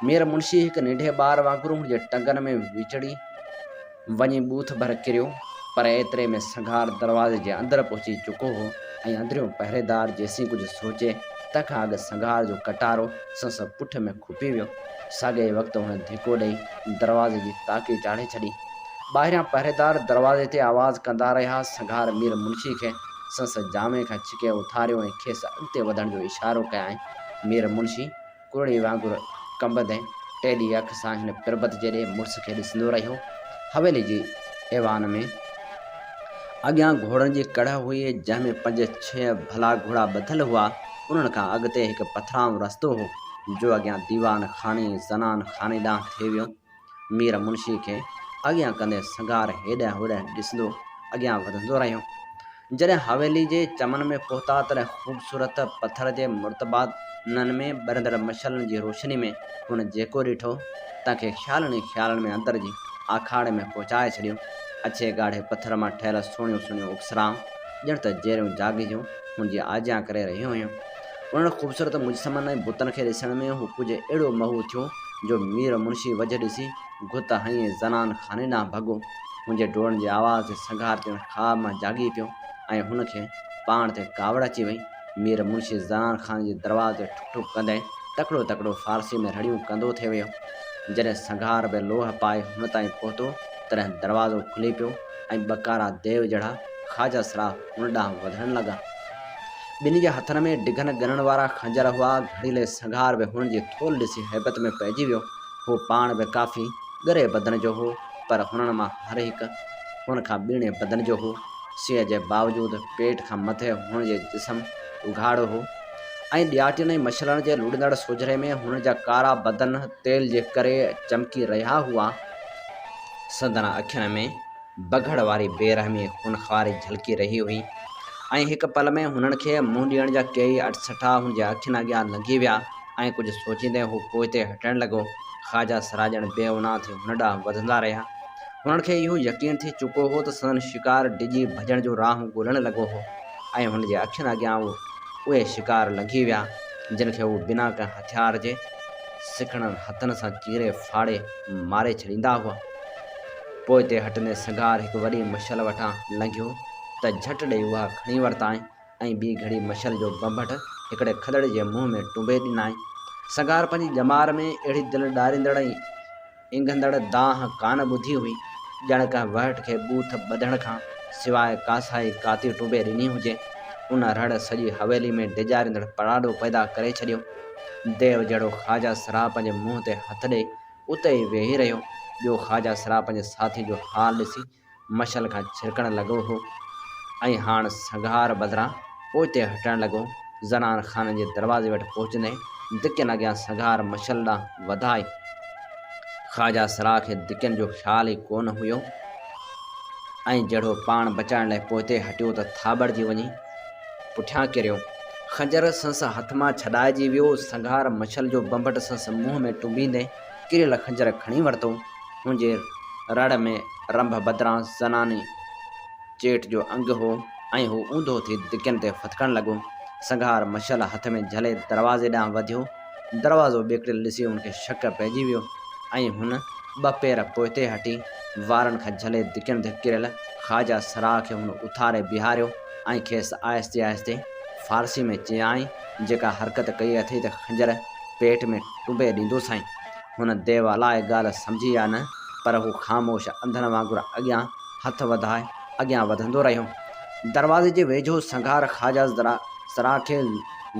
مير منشي هڪ ننڍي ٻار وانگر هن جي ٽنگن ۾ وچڙي وڃي ٻوٿ ڀر ڪريو، پر ايتري ۾ سنگهار دروازي جي اندر پهچي چڪو هو ۽ اندريون پهريدار جيسين ڪجهه سوچي، تنهن کان اڳ سنگهار جو ڪٽارو سندس پٺ ۾ کپي ويو. ساڳئي ئي وقت هن ڌڪو ڏئي دروازي جي تاڪي چاڙهي ڇڏي. ٻاهريان پهريدار دروازي تي آواز ڪندا رهيا. سنگهار مير منشي کي سندس جامي کان ڇڪي اٿاريو ۽ کيس اڳتي وڌڻ جو اشارو ڪيائين. مير منشي ڪرڙي وانگر ڪنبندي ٽيڏي اک سان هن پربت جيڏي مڙس کي ڏسندو رهيو. حويلي جي ايوان ۾ اڳيان گهوڙن جي ڪڙهه هئي، جنهن ۾ پنج ڇهه ڀلا گهوڙا ٻڌل هئا. انهن کان اڳتي هڪ پٿرائون رستو هو، جو اڳيان ديوان خاني، زنان خاني ڏانهن ٿي ويو. مير منشي کي اڳيان ڪندي سنگهار هيڏانهن هوڏانهن ڏسندو اڳيان وڌندو رهيو. جڏهن حويلي جي چمن ۾ پهتا تڏهن خوبصورت پٿر جي مرتبانن ۾ ٻرندڙ مشعلن جي روشني ۾ هن جيڪو ڏٺو، تنهن کي خيالن ئي خيالن ۾ اندر جي آکاڙي ۾ پهچائي ڇڏيو. اڇي ڳاڙهي پٿر مان ٺهيل سهڻيون سهڻيون اپسرائون ڄڻ ته جيريون جاڳيون هن جي آجيان ڪري رهيون هيون. انهن خوبصورت مجسمن ۽ بتن کي ڏسڻ ۾ هو ڪجهه اهڙو محو ٿيو جو مير منشي وجهه ڏسي گهت هنئي زنان خاني ڏانهن ڀڳو. هن جي ڊوڙڻ جي آواز تي سنگهار ڄڻ خواب مان جاڳي پيو ۽ هن کي پاڻ تي ڪاوڙ اچي وئي. مير منشي زنان خاني جي دروازي تي ٺڪ ٺڪ ڪندي تڪڙو تڪڙو فارسيء ۾ رڙيون ڪندو ٿي ويو. جڏهن سنگهار به لوهه پائي هن تائين پهتو، تڏهن دروازو کلي پيو ۽ ٻه ڪارا ديو جهڙا خواجه سرا هن ڏانهن وڌڻ لڳا. ٻنهي جي هٿن ۾ ڊگهن ڳنن وارا خنجر هئا. گهڙي لئي سنگهار به هنن جي ٿولهه ڏسي هيبت ۾ پئجي ويو. هو پاڻ به ڪافي ڳري بدن جو هو، پر هنن مان هر هڪ هن کان ٻيڻي بدن جو هو. سيء جي باوجود پيٽ کان مٿي هن جي جسم اگهاڙو هو ۽ ڏياٽين ۽ مشعلن جي لڙندڙ سوجهري ۾ هن جا ڪارا بدن تيل جي ڪري چمڪي رهيا هئا. سندن اکين ۾ بگهڙ واري بي رحمي ۽ خونخواري جهلڪي رهي هئي ۽ هڪ پل ۾ هنن کي منهن ڏيڻ جا ڪيئي اٺسٺا هن جي اکين اڳيان لنگهي ويا ۽ ڪجهه سوچيندي هو پوئتي هٽڻ لڳو. خواجه سرا ڄڻ بي انا ٿي هن ڏانهن وڌندا رهيا. هنن کي اهو يقين ٿي چڪو هو ته سندن شڪار ڊڄي ڀڄڻ جون راهون ڳولڻ لڳو هو ۽ هن جي اکين اڳيان اهي شڪار لنگهي ويا، جن کي هو بنا ڪنهن هٿيار جي سکڻن هٿن سان چيري ڦاڙي ماري ڇڏيندا هئا. پوئتي هٽندي سنگهار هڪ وڏي مشعل وٽان لنگهيو ته جهٽ ڏيئي اها کڻي ورتائين ۽ ٻي گهڙي مشعل جو ڀنڀٽ هڪڙي کدڙي جي منهن ۾ ٽنبي ڏنائين. سنگهار پنهنجي ڄمار ۾ اهڙي دل ڏاريندڙ ۽ اينگهندڙ دانهن ڪانه ٻڌي هئي، ڄڻ ڪنهن وهٽ کي ٻوٿ ٻڌڻ کان سواء ڪاسائي ڪاتي ٽنبي ڏني هجي. ان رڙ سڄي حويلي ۾ ڊيڄاريندڙ پڙاڏو پيدا ڪري ڇڏيو. ديو جهڙو خواجه سرا پنهنجي منهن تي هٿ ڏئي اتي ئي ويهي رهيو. ٻيو خواجه سرا پنهنجي ساٿي جو حال ڏسي مشعل کان ڇرڪڻ لڳو هو ۽ هاڻ سنگهار بدران پوئتي هٽڻ لڳو. زنان خاني جي دروازي وٽ پهچندي دڪين اڳيان سنگهار مشعل ڏانهن وڌائي. خواجه سرا کي دڪين جو خيال ئي ڪونه هيو ۽ جهڙو پاڻ بچائڻ لاء پوئتي هٽيو ته ٿاٻڙجي وڃي پٺيان ڪريو. خنجر سنس هٿ مان ڇڏائجي ويو. سنگهار مڇل جو بنڀٽ سنس منهن ۾ ٽنبيندي ڪريل خنجر کڻي ورتو. هن جي رڙ ۾ رنڀ بدران زناني چيٽ جو انگ هو ۽ هو اونڌو ٿي دڪين تي ڦٿڪڻ لڳو. سنگهار مشعل هٿ ۾ جهلي دروازي ڏانهن وڌيو. دروازو ٻيڪڙيل ڏسي هن کي شڪ پئجي ويو ۽ هن ٻه پير پوئتي هٽي وارن کان جهلي دڪين تي ڪريل خواجه سراء کي هن اٿاري بيهاريو ۽ کيس آهستي آهستي فارسي ۾ چيائين، جيڪا حرڪت ڪئي اٿئي ته خنجر پيٽ ۾ ٽنبي ڏيندوسانء. هن ديو الاء ڳالهه سمجهي يا نه، پر هو خاموش انڌن وانگر اڳيان هٿ وڌائي اڳيان وڌندو رهيو. دروازي جي ويجهو سنگهار خواجه سرا کي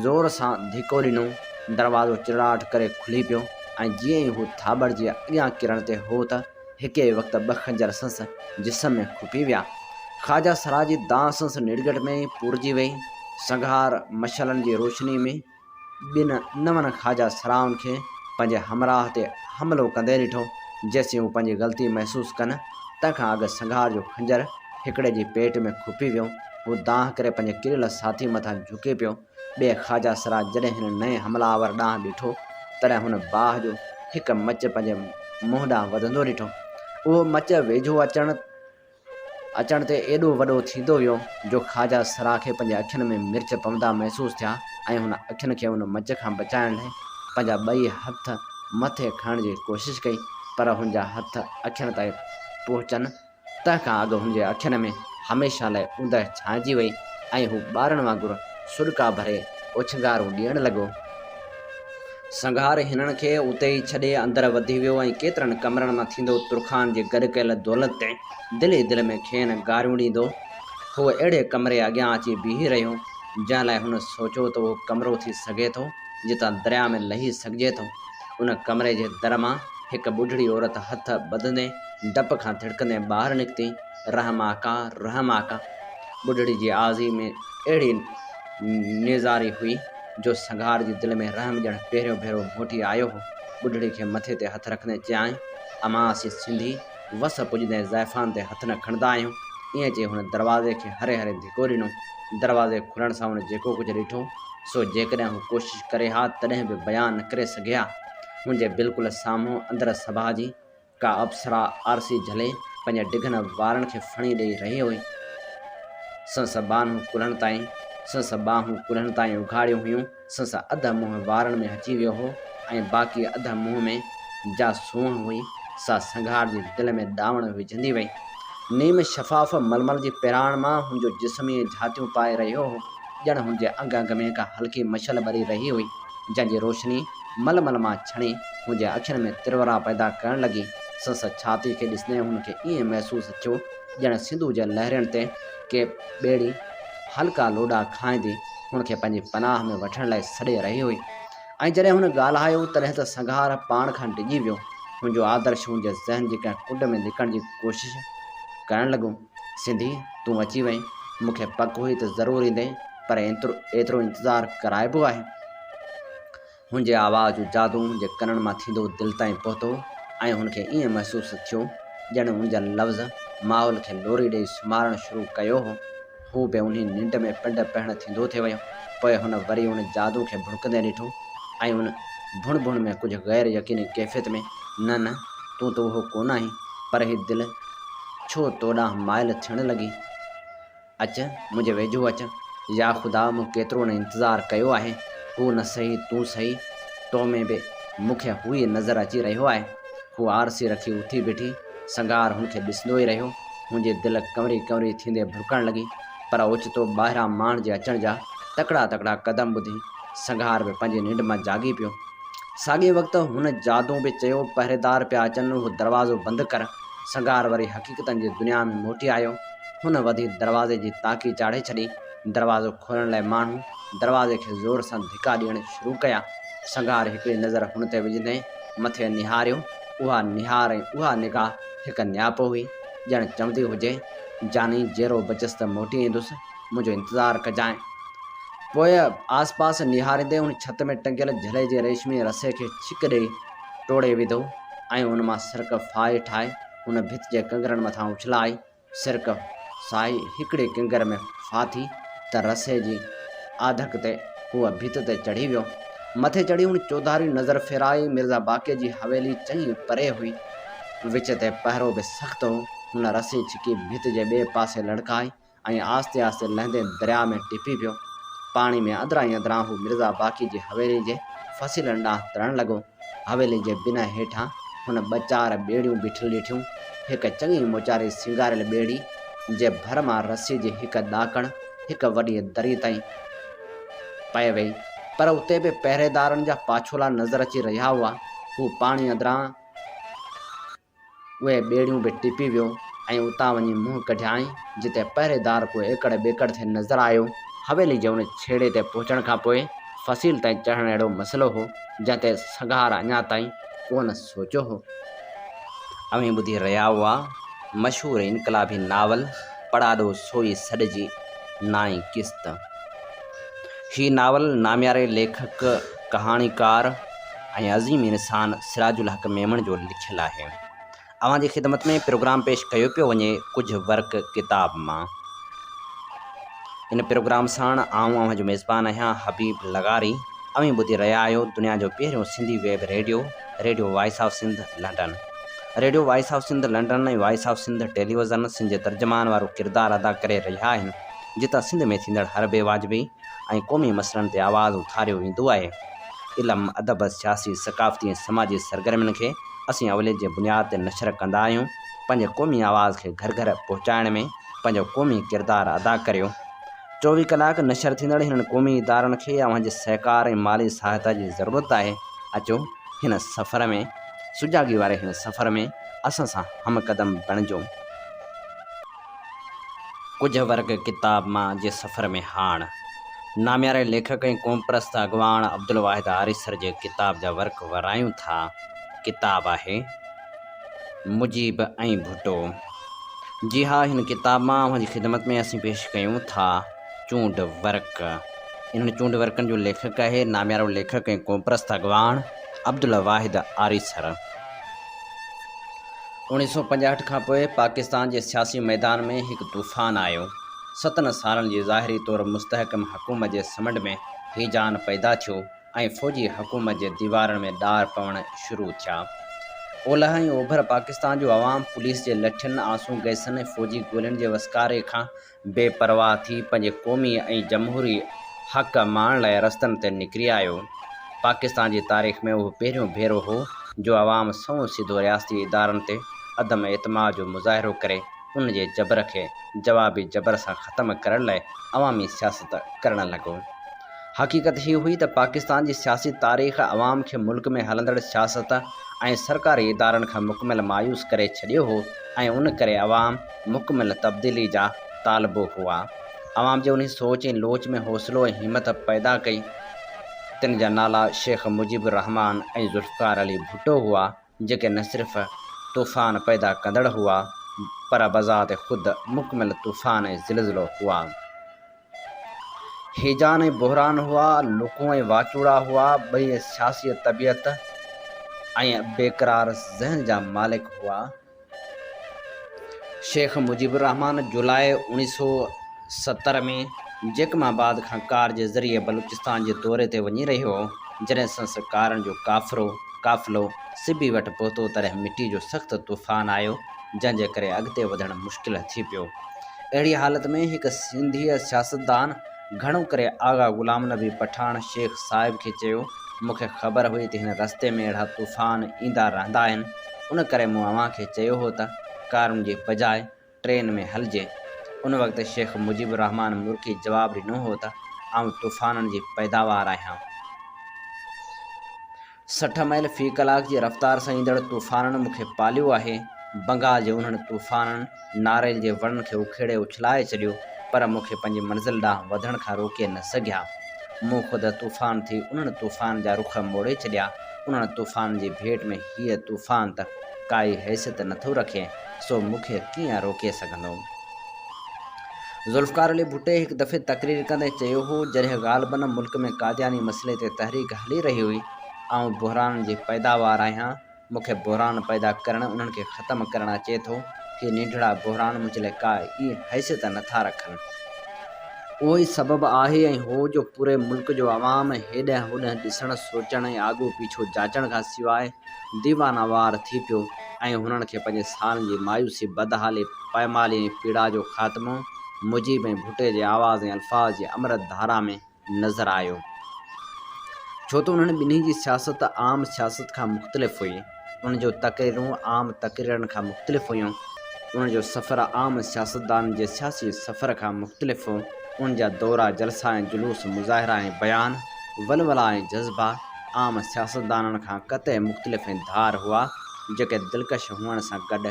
زور سان ڌڪو ڏنو. دروازو چرڙاٽ ڪري کلي پيو ۽ جيئن ئي هو ٿاٻڙجي اڳيان ڪرڻ تي هو ته هڪ ئي وقت ٻه خنجر سنس جسم ۾ کپي ويا. خواجه سرا جي دانهن سنس نڙگهٽ ۾ ئي پورجي وئي. سنگهار مشعلن جي روشني ۾ ٻن نون خواجه سرائن کي پنهنجي همراهه تي حملو ڪندي ڏٺو. جيسين هو پنهنجي غلطي محسوس ڪن، تنهن کان اڳ سنگهار جو خنجر هڪڙي جي پيٽ ۾ کپي ويو. هو دانهن ڪري پنهنجي ڪريل ساٿي مٿان جهڪي پيو. ٻئي خواجه سرا جڏهن هن نئين حمله آور ڏانهن ڏٺو، تڏهن هن باهه جو هڪ مچ پنهنجي منهن ڏانهن وڌندو ڏٺو. اهو مچ ويجهو اچڻ اچڻ تي ايڏو وڏو ٿيندو ويو جو خواجه سرا کي پنهنجي اکين ۾ مرچ پوندا محسوس ٿيا ۽ هن اکين کي ان مچ کان بچائڻ لاء پنهنجا ٻئي هٿ مٿي کڻڻ جي ڪوشش ڪئي پر هن جا هٿ اکين تائين پهچن تنهن کان اڳ هن جي اکين ۾ هميشه لاء اوندهه ڇانئجي وئي ۽ هو ٻارن وانگر سڏڪا ڀري اوڇنگارون ڏيڻ لڳو. سنگهار هنن کي اتي ئي ڇڏي اندر وڌي ويو ۽ ڪيترن ڪمرن مان ٿيندو ترخان جي گڏ ڪيل دولت تي دل ئي دل ۾ کين گاريون ڏيندو هو اهڙي ڪمري اڳيان اچي بيهي رهيو، جنهن لاء هن سوچيو ته اهو ڪمرو ٿي سگهي ٿو جتان درياء ۾ لهي سگهجي ٿو. ان ڪمري جي در مان هڪ ٻڍڙي عورت هٿ ٻڌندي ڊپ کان ٿڙڪندي ٻاهر نڪتي، رحم آقا، رحم آقا! ٻڍڙي جي آزي ۾ اهڙي نيزاري هئي جو سنگهار جي دل ۾ رحم ڄڻ پهريون ڀيرو موٽي آيو هو. ٻڍڙي کي مٿي تي هٿ رکندي چيائين، امان اسين سنڌي وس پڄندي زائفان تي هٿ نه کڻندا آهيون. ائين چئي هن دروازي کي هري هري ڌڪو ڏنو. دروازي کلڻ سان هن جيڪو ڪجهه ڏٺو، سو جيڪڏهن هو ڪوشش ڪري ها تڏهن به بيان نه ڪري سگهي ها. هن جي بلڪل سامهون اندر سڀا جي ڪا اپسرا آرسي جهلي پنهنجي ڊگهن وارن کي ڦڻي ڏيئي رهي هئي. سنس ٻانهون ڪلهن تائين سنس ٻانهون ڪلهن تائين اگهاڙيون هيون. سنس اڌ منهن وارن ۾ اچي ويو هو ۽ باقي اڌ منهن ۾ جا سونهن هئي، سا سنگهار جي دل ۾ ڏانوڻ وجهندي وئي. نيم شفاف ململ جي پهراڻ مان هن جو جسم ائين جهاتيون پائي رهيو هو، ڄڻ هن جي انگ انگ ۾ ڪا هلڪي مشعل ٻري رهي هئي، جنهن جي روشني ململ مان ڇڻي هن جي اکين ۾ ترورا پيدا ڪرڻ لڳي. سنس ڇاتي کي ڏسندي هن کي ائين محسوس ٿيو، ڄڻ سنڌو جي لهرين تي ڪي ٻيڙي هلڪا لوڏا کائيندي هن کي پنهنجي پناهه ۾ وٺڻ لاء سڏي رهي هئي ۽ جڏهن هن ڳالهايو تڏهن ته سنگهار پاڻ کان ڊڄي ويو. هن جو آدرش هن جي ذهن جي ڪنهن ڪنڊ ۾ لڪڻ جي ڪوشش ڪرڻ لڳو. سنڌي، تون اچي وئين. مون کي پڪ هئي ته ضرور ايندين، پر ايترو انتظار ڪرائبو آهي؟ هن جي آواز جو جادو هن جي ڪنن مان ٿيندو دل تائين پهتو ۽ هن کي ائين محسوس ٿيو ڄڻ هن جا لفظ ماحول کي لوري ڏيئي سمهارڻ شروع ڪيو هو. هو به انهي ننڊ ۾ پنڊ پهڻ ٿيندو ٿي ويو. پوء هن وري ان جادو کي ڀڻڪندي ڏٺو ۽ ان ڀڻ ڀڻ ۾ ڪجهه غير يقيني ڪيفيت ۾، نه نه، تون ته اهو ڪونه آهين، پر هي دل ڇو تو ڏانهن مائل ٿيڻ لڳي؟ اچ، منهنجي ويجهو اچ. يا خدا، مون ڪيترو نه انتظار ڪيو آهي. هو نه سهي، تون سهي. تو ۾ به مون کي هو ئي نظر اچي رهيو آهي. هوء آرسي رکي اٿي بيٺي. سنگهار هن کي ڏسندو ئي رهيو. هن جي دل ڪنوري ڪنوري ٿيندي ڀڙڪڻ لڳي. پر اوچتو ٻاهران ماڻهن جي اچڻ جا تڪڙا تڪڙا قدم ٻڌي، سنگهار به پنهنجي ننڊ مان جاڳي پيو. ساڳئي وقت هن جادوء به چيو، پهريدار پيا اچن، اهو دروازو بند ڪر. سنگهار وري حقيقتن جي دنيا ۾ موٽي آيو. هن وڌي دروازي جي تاڪي چاڙهي ڇڏي. دروازو کولڻ لاء ماڻهو دروازي کي زور سان ڌڪا ڏيڻ شروع ڪيا. سنگهار هڪڙي نظر هن تي وجهندي مٿي نهاريو. اها نهار ۽ اها نگاهه هڪ نياپو هئي، ڄڻ چوندي هجي، جاني جيئرو بچيس ته موٽي ايندس، منهنجو انتظار ڪجانء. پوء آس پاس نهاريندي هن ڇت ۾ ٽنگيل جهلي جي ريشمي رسي کي ڇڪ ڏيئي ٽوڙي وڌو. ۽ ان مان سرڪ ڦاهي ٺاهي هن ڀت جي ڪنگرن مٿان اڇلائي. سرڪ سائي هڪڙي ڪنگر ۾ ڦاٿي ته رسي جي آڌڪ تي هو ڀت تي چڙهي ويو. مٿي چڙهي هن چوڌاري نظر ڦيرائي. مرزا باقي جي حويلي چڱي پري هئي. وچ تي پهرو به سخت هو. هن رسي ڇڪي ڀت جي ٻئي پاسي لڙڪائي ۽ آهستي آهستي لهندي درياء ۾ ٽپي پيو. پاڻي ۾ اندران ئي اندران هو مرزا باقي جي حويلي جي فصيلن ڏانهن ترڻ لڳو. حويلي جي بنهه هيٺان هن ٻه چار ٻيڙيون بيٺل ڏٺيون. هڪ چڱي موچاري سينگاريل ٻيڙي جي ڀر مان رسي جي هڪ ڏاڪڻ هڪ وڏيء دريء تائين پئي ويئي، پر اتي به پهريدارن جا پاڇولا نظر اچي رهيا هئا. هو پاڻي اندران اهي ٻيڙيون به ٽپي ويو ۽ اتان وڃي منهن ڪڍيائين، جتي پهريدار ڪو ايڪڙ ٻيڪڙ ٿي نظر آيو. حويلي جي ان ڇيڙي تي پهچڻ کان پوء فصيل تائين چڙهڻ اهڙو مسئلو هو، جنهن تي سگهار اڃا تائين ڪونه سوچيو هو. اوهين ٻڌي رهيا هئا مشهور انقلابي ناول پڙاڏو سوئي سڏ جي نائين قسط. هي ناول نامياري ليکڪ، ڪهاڻيڪار ۽ عظيم انسان سراج الحق ميمڻ جو لکيل آهي. اوهان جي خدمت ۾ پروگرام پيش ڪيو پيو وڃي ڪجهه ورق ڪتاب مان. ان پروگرام ساڻ آئون اوهان جو ميزبان آهيان حبيب لغاري. اوهين ٻڌي رهيا آهيو دنيا جو پهريون Sindhi web radio, radio voice of Sindh London. Radio voice of Sindh London ۽ voice of Sindh television Sindh جي ترجمان وارو ڪردار ادا ڪري رهيا آهن. جتان سنڌ ۾ ٿيندڙ هر بي واجبي ۽ قومي مسئلن تي آواز اٿاريو ويندو آهي. علم، ادب، سياسي، ثقافتي ۽ سماجي سرگرمين کي اسين اوليت جي بنياد تي نشر ڪندا آهيون. پنهنجي قومي آواز کي گهر گهر پهچائڻ ۾ پنهنجو قومي ڪردار ادا ڪريو. 24 ڪلاڪ نشر ٿيندڙ هنن قومي ادارن کي اوهان جي سهڪار ۽ مالي سهائتا جي ضرورت آهي. اچو هن سفر ۾ سجاڳي واري هن سفر ۾ اسان سان هم قدم بڻجو. ڪجهه ورق ڪتاب مان جي سفر ۾ هاڻ نامياري ليکڪ ۽ قومپرست اڳواڻ عبدالواحد آريسر جي ڪتاب جا ورق ورايون ٿا. ڪتاب آهي، مجيب ۽ ڀٽو. جي ها هن ڪتاب مان اوهان جي خدمت ۾ اسين پيش ڪيون ٿا چونڊ ورق. انهن چونڊ ورقن جو ليکڪ آهي ناميارو ليکڪ ۽ قومپرست اڳواڻ عبدالواحد آريسر. 1965 کان پوء پاڪستان جي سياسي ميدان ۾ هڪ طوفان آيو. ستن سالن جي ظاهري طور مستحڪم حڪومت جي سمنڊ ۾ هيجان پيدا ٿيو ۽ فوجي حڪومت جي ديوارن ۾ ڏار پوڻ شروع ٿيا. اولهه ۽ اوڀر پاڪستان جو عوام پوليس جي لٺين، آنسو گئسن ۽ فوجي گولين جي وسڪاري کان بي پرواهه ٿي پنهنجي قومي ۽ جمهوري حق ماڻڻ لاء رستن تي نڪري آيو. پاڪستان جي تاريخ ۾ اهو پهريون ڀيرو هو جو عوام سنئون سڌو رياستي ادارن تي عدم اعتماد جو مظاهرو ڪري ان جي جبر کي جوابي جبر سان ختم ڪرڻ لاء عوامي سياست ڪرڻ لڳو. حقيقت هي هئي ته پاڪستان جي سياسي تاريخ عوام کي ملڪ ۾ هلندڙ سياست ۽ سرڪاري ادارن کان مڪمل مايوس ڪري ڇڏيو هو ۽ ان ڪري عوام مڪمل تبديلي جا طالبو هئا. عوام جي انهي سوچ ۽ لوچ ۾ حوصلو ۽ همت پيدا ڪئي، تن جا نالا شيخ مجيب الرحمان ۽ ذوالفقار علي ڀٽو هئا، جيڪي نه صرف طوفان پيدا ڪندڙ هئا، پر بذات خود مڪمل طوفان ۽ زلزلو هئا. هيجان ۽ بحران هئا، لڪون ۽ واچوڙا هئا، ٻئي سياسي طبيعت ۽ بيقرار ذهن جا مالڪ هئا. شيخ مجيب الرحمان جولاء 1970 ۾ جيڪب آباد کان ڪار جي ذريعي بلوچستان جي دوري تي وڃي رهيو هو، جڏهن سندس ڪارن جو ڪافرو، قافلو، سبي وٽ پهتو تڏهن مٽي جو سخت طوفان آيو، جنهن جي ڪري اڳتي وڌڻ مشڪل ٿي پيو. اهڙيء حالت ۾ هڪ سنڌيء سياستدان، گهڻو ڪري آغا غلام نبي پٺاڻ شيخ صاحب کي چيو، مون کي خبر هئي ته هن رستي ۾ اهڙا طوفان ايندا رهندا آهن، ان ڪري مون اوهان کي چيو هو ته ڪارن جي بجاء ٽرين ۾ هلجي. ان وقت شيخ مجيب الرحمان مرڪي جواب ڏنو هو ته آئون طوفانن جي پيداوار آهيان. 60 ميل في ڪلاڪ جي رفتار سان ايندڙ طوفانن مون کي پاليو آهي. بنگال جي انهن طوفانن ناريل جي وڻن کي اکيڙي اڇلائي ڇڏيو، پر مون کي پنهنجي منزل ڏانهن وڌڻ کان روڪي نه سگهيا. مون خود طوفان ٿي انهن طوفانن جا رخ موڙي ڇڏيا. انهن طوفانن جي ڀيٽ ۾ هيء طوفان ته ڪائي حيثيت نٿو رکي، سو مون کي ڪيئن روڪي سگهندو؟ ذوالفقار علي ڀٽي هڪ دفعي تقرير ڪندي چيو هو، جڏهن غالباً ملڪ ۾ قادياني مسئلي تي تحريڪ هلي رهي هئي، آئون بحرانن جي پيداوار آهيان، مون کي بحران پيدا ڪرڻ، انهن کي ختم ڪرڻ اچي ٿو. هي ننڍڙا بحران منهنجي لاء ڪا ئي حيثيت نه ٿا رکن. اهو ئي سبب آهي ۽ هو جو پوري ملڪ جو عوام هيڏانهن هوڏانهن ڏسڻ، سوچڻ ۽ آڳو پيڇو جاچڻ کان سواء ديوانه وار ٿي پيو ۽ هنن کي پنهنجي سالن جي مايوسي، بدحالي، پائمالي ۽ پيڙا جو خاتمو مجيب ۽ ڀٽي جي آواز ۽ الفاظ جي امرت ڌارا ۾ نظر آيو. ڇو ته انهن ٻنهي جي سياست عام سياست کان مختلف هئي. انهن جون تقريرون عام تقريرن کان مختلف هيون. انهن جو سفر عام سياستدانن جي سياسي سفر کان مختلف هو. انهن جا دورا، جلسا ۽ جلوس، مظاهرا ۽ بيان، ولولا ۽ جذبا عام سياستدانن کان قطعي مختلف ۽ ڌار هئا، جيڪي دلڪش هئڻ سان گڏ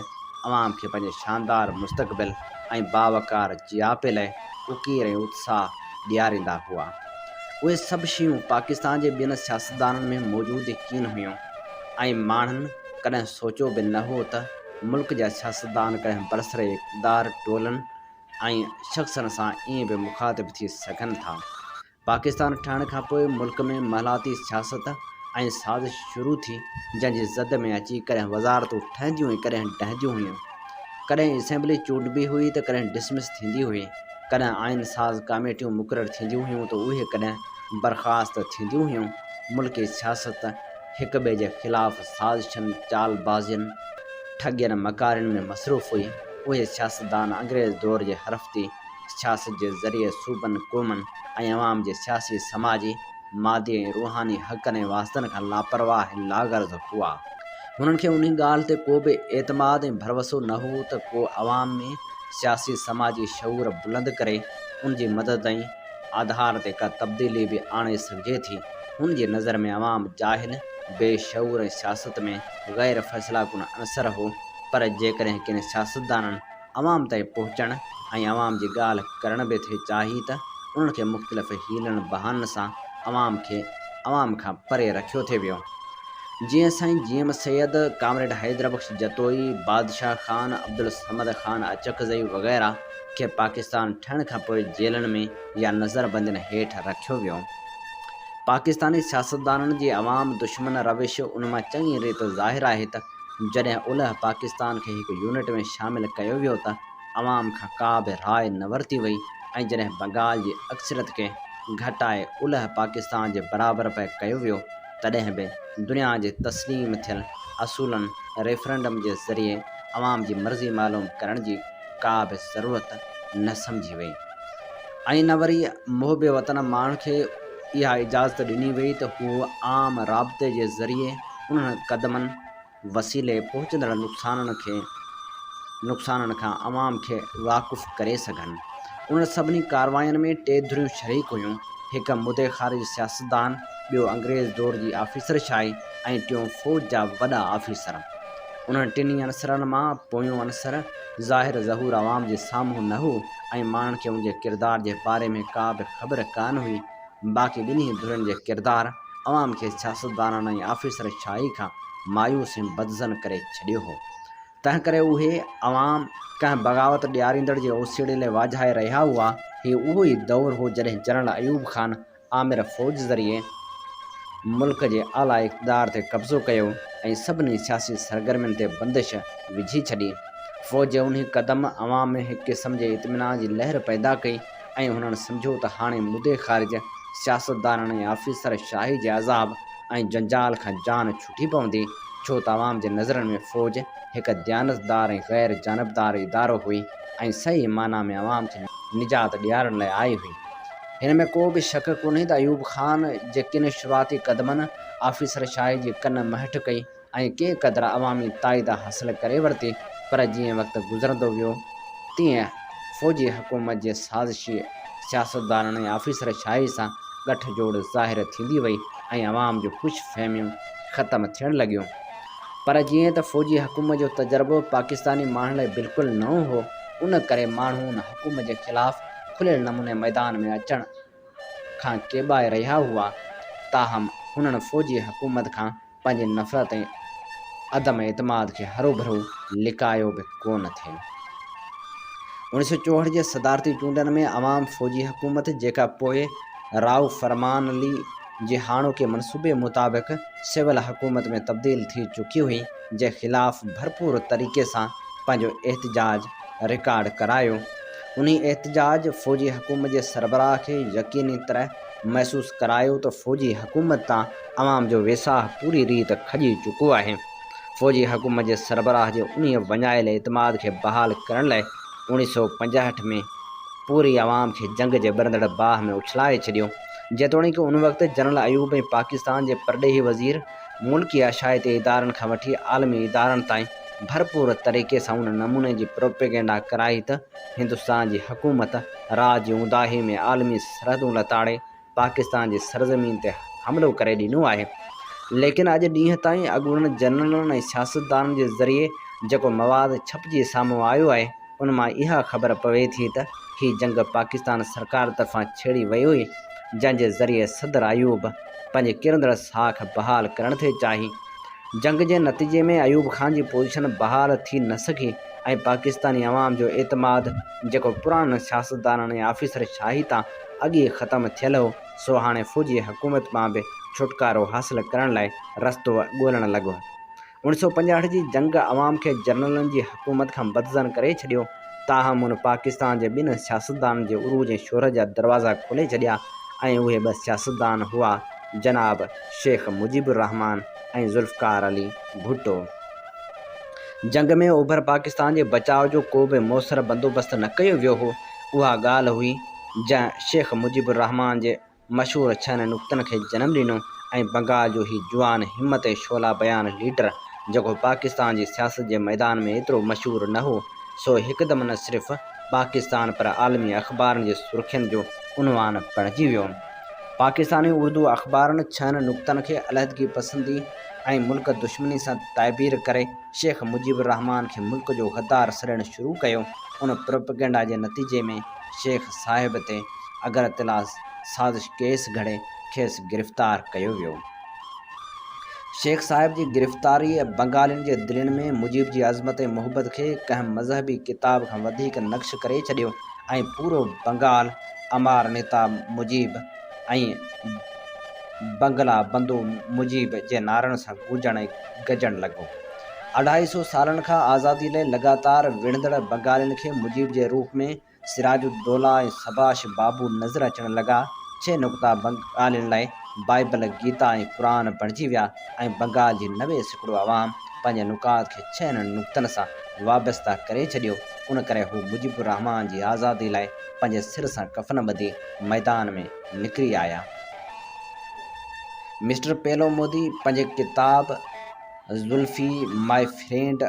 عوام کي پنهنجي شاندار مستقبل ۽ باوقار جياپي لاء اڪير ۽ اتساهه ڏياريندا هئا. اهي سڀ شيون پاڪستان جي ٻين سياستدانن ۾ موجود ئي ڪين هيون ۽ ماڻهن ڪڏهن سوچيو به نه هو ته ملڪ جا سياستدان ڪڏهن برسر اقتدار ٽولن ۽ شخصن سان ائين به مخاطب ٿي سگهن ٿا. پاڪستان ٺهڻ کانپوء ملڪ ۾ محلاتي سياست ۽ سازش شروع ٿي، جنهن جي زد ۾ اچي ڪڏهن وزارتون ٺهنديون ۽ ڪڏهن ڊهنديون هيون. ڪڏهن اسيمبلي چونڊبي هئي ته ڪڏهن ڊسمس ٿيندي هئي. ڪڏهن آئين ساز ڪاميٽيون مقرر ٿينديون هيون ته اهي ڪڏهن برخاست ٿينديون هيون. ملڪي سياست هڪ ٻئي جي خلاف سازشن، چالبازين، ٺڳين، مڪارين ۾ مصروف هئي. اهي سياستدان انگريز دور جي حرفتي سياست جي ذريعي صوبن، قومن ۽ عوام جي سياسي، سماجي، مادي ۽ روحاني حقن ۽ واسطن کان لاپرواهه ۽ لاغرض هئا. هنن کي انهي ڳالهه تي ڪو به اعتماد ۽ ڀروسو نه هو ته ڪو عوام ۾ سياسي سماجي شعور بلند ڪري ان جي مدد ۽ آڌار تي ڪا تبديلي به آڻي سگهجي ٿي. هن جي نظر ۾ عوام جاهل، بي شعور ۽ سياست ۾ غير فيصله ڪن عنصر هو پر جيڪڏهن ڪن سياستدانن عوام تائين پهچڻ ۽ عوام جي ڳالهه ڪرڻ به ٿي چاهي ته انهن کي مختلف حيلن بهانن سان عوام کي عوام کان پري رکيو ٿي ويو. جيئن سائين جي ايم سيد، ڪامريڊ حيدربخش جتوئي، بادشاهه خان، عبدالصمد خان اچڪزئي وغيره کي پاڪستان ٺهڻ کان پوء جيلن ۾ يا نظربندين هيٺ رکيو ويو. پاڪستاني سياستدانن جي عوام دشمن روش ان مان چڱي ريت ظاهر آهي ته جڏهن اولهه پاڪستان کي هڪ يونٽ ۾ شامل ڪيو ويو ته عوام کان ڪا به راء نه ورتي وئي ۽ جڏهن بنگال جي اڪثريت کي گهٽائي اولهه پاڪستان جي برابر پئي ڪيو ويو تڏهن به دنيا جي تسليم ٿيل اصولن ريفرنڊم جي ذريعي عوام جي مرضي معلوم ڪرڻ جي ڪا به ضرورت نه سمجهي وئي ۽ نه وري محب وطن ماڻهن کي اها اجازت ڏني وئي ته هو عام رابطي جي ذريعي انهن قدمن وسيلي پهچندڙ نقصانن کي نقصانن کان عوام کي واقف ڪري سگهن. انهن سڀني ڪارواين ۾ ٽي ڌريون شريڪ هيون، هڪ مدي خارج سياستدان، ٻيو انگريز دور جي آفيسر شاهي ۽ ٽيون فوج جا وڏا آفيسر. انهن ٽنهي عنصرن مان پويون عنصر ظاهر ظهور عوام جي سامهون نه هو ۽ ماڻهن کي ان جي ڪردار جي باري ۾ ڪا به خبر ڪانه هئي. باقي ٻنهي ڌرين جي ڪردار عوام کي سياستدانن ۽ آفيسر شاهي کان مايوس ۽ بدظن ڪري ڇڏيو هو. تنهنڪري اهي عوام ڪنهن بغاوت ڏياريندڙ جي اوسيئڙي لاء واجهائي رهيا هئا. هي اهو ئي دور هو جڏهن جنرل ايوب خان آمر فوج ذريعي ملڪ جي اعليٰ اقتدار تي قبضو ڪيو ۽ سڀني سياسي سرگرمين تي بندش وجهي ڇڏي. فوج جي انهي قدم عوام ۾ هڪ قسم جي اطمينان جي لهر پيدا ڪئي ۽ هنن سمجهيو ته هاڻي مدي خارج سياستدانن ۽ آفيسر شاهي جي عذاب ۽ جنجال کان جان ڇٽي پوندي، ڇو ته عوام جي نظرن ۾ فوج هڪ ديانتدار ۽ غير جانبدار ادارو هئي ۽ صحيح معنيٰ ۾ عوام کي نجات ڏيارڻ لاء آئي هئي. هن ۾ ڪو به شڪ ڪونهي ته ايوب خان جي ڪن شروعاتي قدمن آفيسر شاهي جي ڪن مهٽ ڪئي ۽ ڪي قدر عوامي تائيد حاصل ڪري ورتي پر جيئن وقت گذرندو ويو تيئن فوجي حڪومت جي سازشي سياستدانن ۽ آفيسر شاهي سان ڳٺ جوڙ ظاهر ٿيندي وئي ۽ عوام جون خوش فهميون ختم ٿيڻ لڳيون پر جيئن ته فوجي حڪومت جو تجربو پاڪستاني ماڻهن لاء بلڪل نئون هو ان ڪري ماڻهو ان حڪومت جي خلاف کليل نموني ميدان ۾ اچڻ کان ڪيٻائي رهيا هئا تاهم هنن فوجي حڪومت کان پنهنجي نفرت ۽ عدم اعتماد کي هروڀرو لڪايو به ڪو نه ٿي. 1964 جي صدارتي چونڊن ۾ عوام فوجي حڪومت جيڪا پوء رائو فرمان علي جي هاڻوڪي منصوبي مطابق سول حڪومت ۾ تبديل ٿي چڪي هئي، جي خلاف ڀرپور طريقي سان پنهنجو احتجاج رڪارڊ ڪرايو. انهي احتجاج فوجي حڪومت جي سربراهه کي يقيني طرح محسوس ڪرايو ته فوجي حڪومت تان عوام جو ويساهه پوري ريت کڄي چڪو آهي. فوجي حڪومت جي سربراهه جي انهيء وڃايل اعتماد کي بحال ڪرڻ لاء 1965 ۾ پوري عوام کي جنگ جي ٻرندڙ باهه ۾ اڇلائي ڇڏيو. جيتوڻيڪ ان وقت جنرل ايوب ۽ پاڪستان جي پرڏيهي وزير ملڪي اشاعتي ادارن کان وٺي عالمي ادارن تائين ڀرپور طريقي سان ان نموني جي پروپيگينڊا ڪرائي ته هندستان جي حڪومت رات جي اونداهي ۾ عالمي سرحدون لتاڙي پاڪستان جي سرزمين تي حملو ڪري ڏنو آهي ليڪن اڄ ڏينهن تائين اڳوڻن جنرلن ۽ سياستدانن جي ذريعي جيڪو مواد ڇپجي سامهون آيو آهي ان مان اها خبر پوي ٿي ته هي جنگ پاڪستان سرڪار طرفان ڇيڙي وئي هئي جنهن جي ذريعي صدر ايوب پنهنجي ڪرندڙ ساک بحال ڪرڻ ٿي چاهي. جنگ جي نتيجي ۾ ايوب خان جي پوزيشن بحال ٿي نه سگهي ۽ پاڪستاني عوام جو اعتماد جيڪو پراڻن سياستدانن ۽ آفيسر شاهي تان اڳ ئي ختم ٿيل هو سو هاڻي فوجي حڪومت مان به ڇوٽڪارو حاصل ڪرڻ لاء رستو ڳولڻ لڳو. اوڻيھ سئو پنجاهٺ جي جنگ عوام کي جنرلن جي حڪومت کان بدظن ڪري ڇڏيو، تاهم ان پاڪستان جي ٻن سياستدانن جي عروج ۽ شهرت جا دروازا کولي ڇڏيا ۽ اهي ٻه سياستدان هئا جناب شيخ مجيب الرحمان ۽ ذوالفقار علي ڀٽو. جنگ ۾ اوڀر پاڪستان جي بچاء جو ڪو به موثر بندوبست نه ڪيو ويو هو، اها ڳالهه هئي جنهن شيخ مجيب الرحمان جي مشهور ڇهن نقطن کي جنم ڏنو ۽ بنگال جو هي جوان همت ۽ شعله بيان ليڊر جيڪو پاڪستان جي سياست جي ميدان ۾ ايترو مشهور نه هو سو هڪدم نه صرف پاڪستان پر عالمي اخبارن جي سرخين جو عنوان بڻجي ويو. پاڪستاني اردو اخبارن ڇهن نقطن کي علحدگي پسندي ۽ ملڪ دشمني سان تعبير ڪري شيخ مجيب الرحمان کي ملڪ جو غدار سڏڻ شروع ڪيو. ان پروپيگنڊا جي نتيجي ۾ شيخ صاحب تي اگرتلا سازش ڪيس گهڙي کيس گرفتار ڪيو ويو. شيخ صاحب جي گرفتاريء بنگالين جي دلين ۾ مجيب جي عظمت ۽ محبت کي ڪنهن مذهبي ڪتاب کان وڌيڪ نقش ڪري ڇڏيو ۽ پورو بنگال امار نيتا مجيب ۽ بنگلا بندو مجيب جي نعرن سان گونجڻ ۽ گجڻ لڳو. اڍائي سو سالن کان آزادي لئه لڳاتار وڙهندڙ بنگالين کي مجيب جي روپ ۾ سراج الدوله ۽ سڀاش بابو نظر اچڻ لڳا. ڇهه نقطا بنگالين لاء بائيبل، گيتا ۽ قرآن بڻجي ويا ۽ بنگال جي 90% عوام پنهنجي نقاط کي ڇهن نقطن سان وابسته ڪري ڇڏيو. ان ڪري هو مجيب الرحمان جي آزادي لاء پنهنجي سر سان ڪفن ٻڌي ميدان ۾ نڪري آيا. مسٽر پيلو مودي پنهنجي ڪتاب. زلفي my friend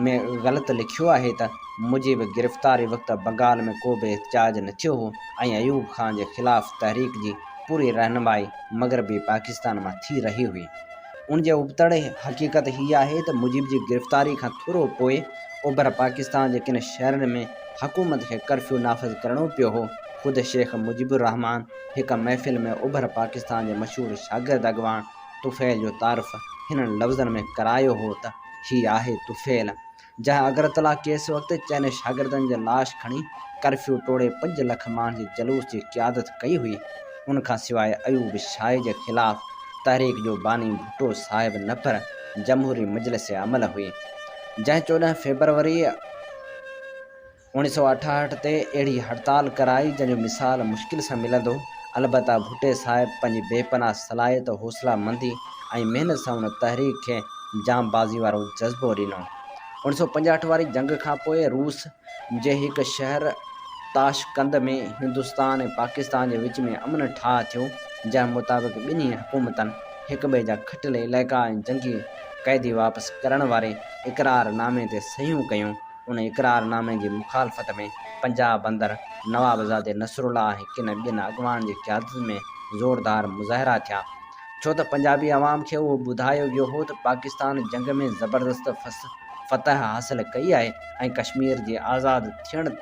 ۾ غلط لکيو آهي ته مجيب گرفتاري وقت بنگال ۾ ڪو به احتجاج نه ٿيو هو ۽ ايوب خان جي خلاف تحريڪ جي پوري رهنمائي مغربي پاڪستان مان ٿي رهي هئي. ان جي ابتڙ حقيقت هي آهي ته مجيب جي گرفتاري کان ٿورو پوء اوڀر پاڪستان جي ڪن شهرن ۾ حڪومت کي ڪرفيو نافذ ڪرڻو پيو هو. خود شيخ مجيب الرحمان هڪ محفل ۾ اوڀر پاڪستان جي مشهور شاگرد اڳواڻ طفيل جو تعارف هنن لفظن ۾ ڪرايو هو ته هي آهي طفيل، جنهن اگرتلا ڪيس وقت چئن شاگردن جا لاش کڻي ڪرفيو ٽوڙي پنج لک ماڻهن جي جلوس جي قيادت ڪئي هئي. ان کان سواء ايوب شاهي جي خلاف تحريڪ جو باني ڀٽو صاحب نه پر جمهوري مجلس عمل هئي، جنهن 14 فيبروري، اوڻيھ سئو اٺاهٺ تي اهڙي هڙتال ڪرائي جنهن جو مثال مشڪل سان ملندو. البته ڀٽي صاحب پنهنجي بي پناهه صلاحيت، حوصله مندي ۽ محنت سان ان تحريڪ کي جانبازي وارو جذبو ڏنو. اوڻيھ سئو پنجاهٺ واري جنگ کان پوء روس جي هڪ شهر تاشقند ۾ هندستان ۽ پاڪستان جي وچ ۾ امن ٺاهه ٿيو جنهن مطابق ٻنهي حڪومتن هڪٻئي جا کٽل علائقا ۽ جنگي قيدي واپس ڪرڻ واري اقرار نامي تي صحيحون ڪيون. ان اقرار نامي جي مخالفت ۾ پنجاب اندر نوابزادي نصرالله ۽ ڪن ٻين اڳواڻن جي قيادت ۾ زوردار مظاهرا ٿيا. ڇو ته پنجابي عوام کي اهو ٻڌايو ويو هو ته پاڪستان جنگ ۾ زبردست فتح حاصل ڪئي آهي ۽ ڪشمير جي آزاد ٿيڻ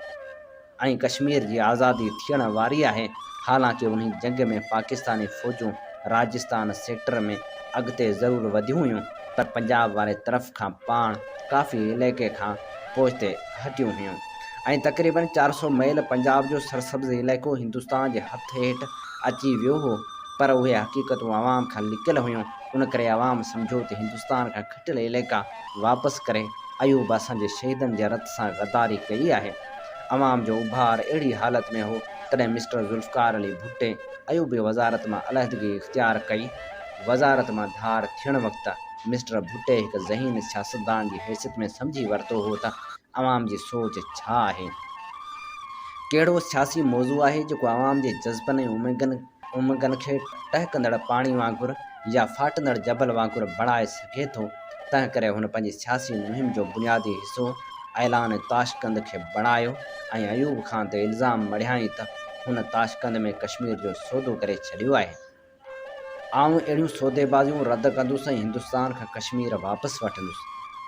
۽ ڪشمير جي آزادي ٿيڻ واري آهي، حالانڪه انهي جنگ ۾ پاڪستاني فوجون راجستان سيڪٽر ۾ اڳتي ضرور وڌيون هيون پر پنجاب واري طرف کان پاڻ ڪافي علائقي کان پوئتي هٽيون هيون ۽ تقريبن 400 ميل پنجاب جو سرسبز علائقو هندستان جي هٿ هيٺ اچي ويو هو. پر اهي حقيقتون عوام کان لڪيل هيون، ان ڪري عوام سمجهيو ته هندستان کان کٽيل علائقا واپس ڪري ايوب اسان جي شهيدن جي رت سان غداري ڪئي آهي. عوام جو اڀار اهڙي حالت ۾ هو، تڏهن مسٽر ذوالفقار علي ڀٽي ايوبي وزارت مان علحدگي اختيار ڪئي. وزارت مان ڌار ٿيڻ وقت مسٽر ڀٽي هڪ ذهين سياستدان جي حيثيت ۾ سمجهي ورتو هو ته عوام جي سوچ ڇا آهي؟ ڪهڙو سياسي موضوع آهي جيڪو عوام جي جذبن ۽ امنگن کي ٽهڪندڙ پاڻي وانگر يا ڦاٽندڙ جبل وانگر بڻائي سگهي ٿو، تنهن ڪري هن پنهنجي سياسي مهم جو بنيادي حصو اعلان تاشقند کي بڻايو ۽ ايوب خان تي الزام مڙهيائين ته هن تاشقند ۾ ڪشمير جو سودو ڪري ڇڏيو آهي. آئون اهڙيون سوديبازيون رد ڪندس ۽ هندستان کان ڪشمير واپس وٺندس.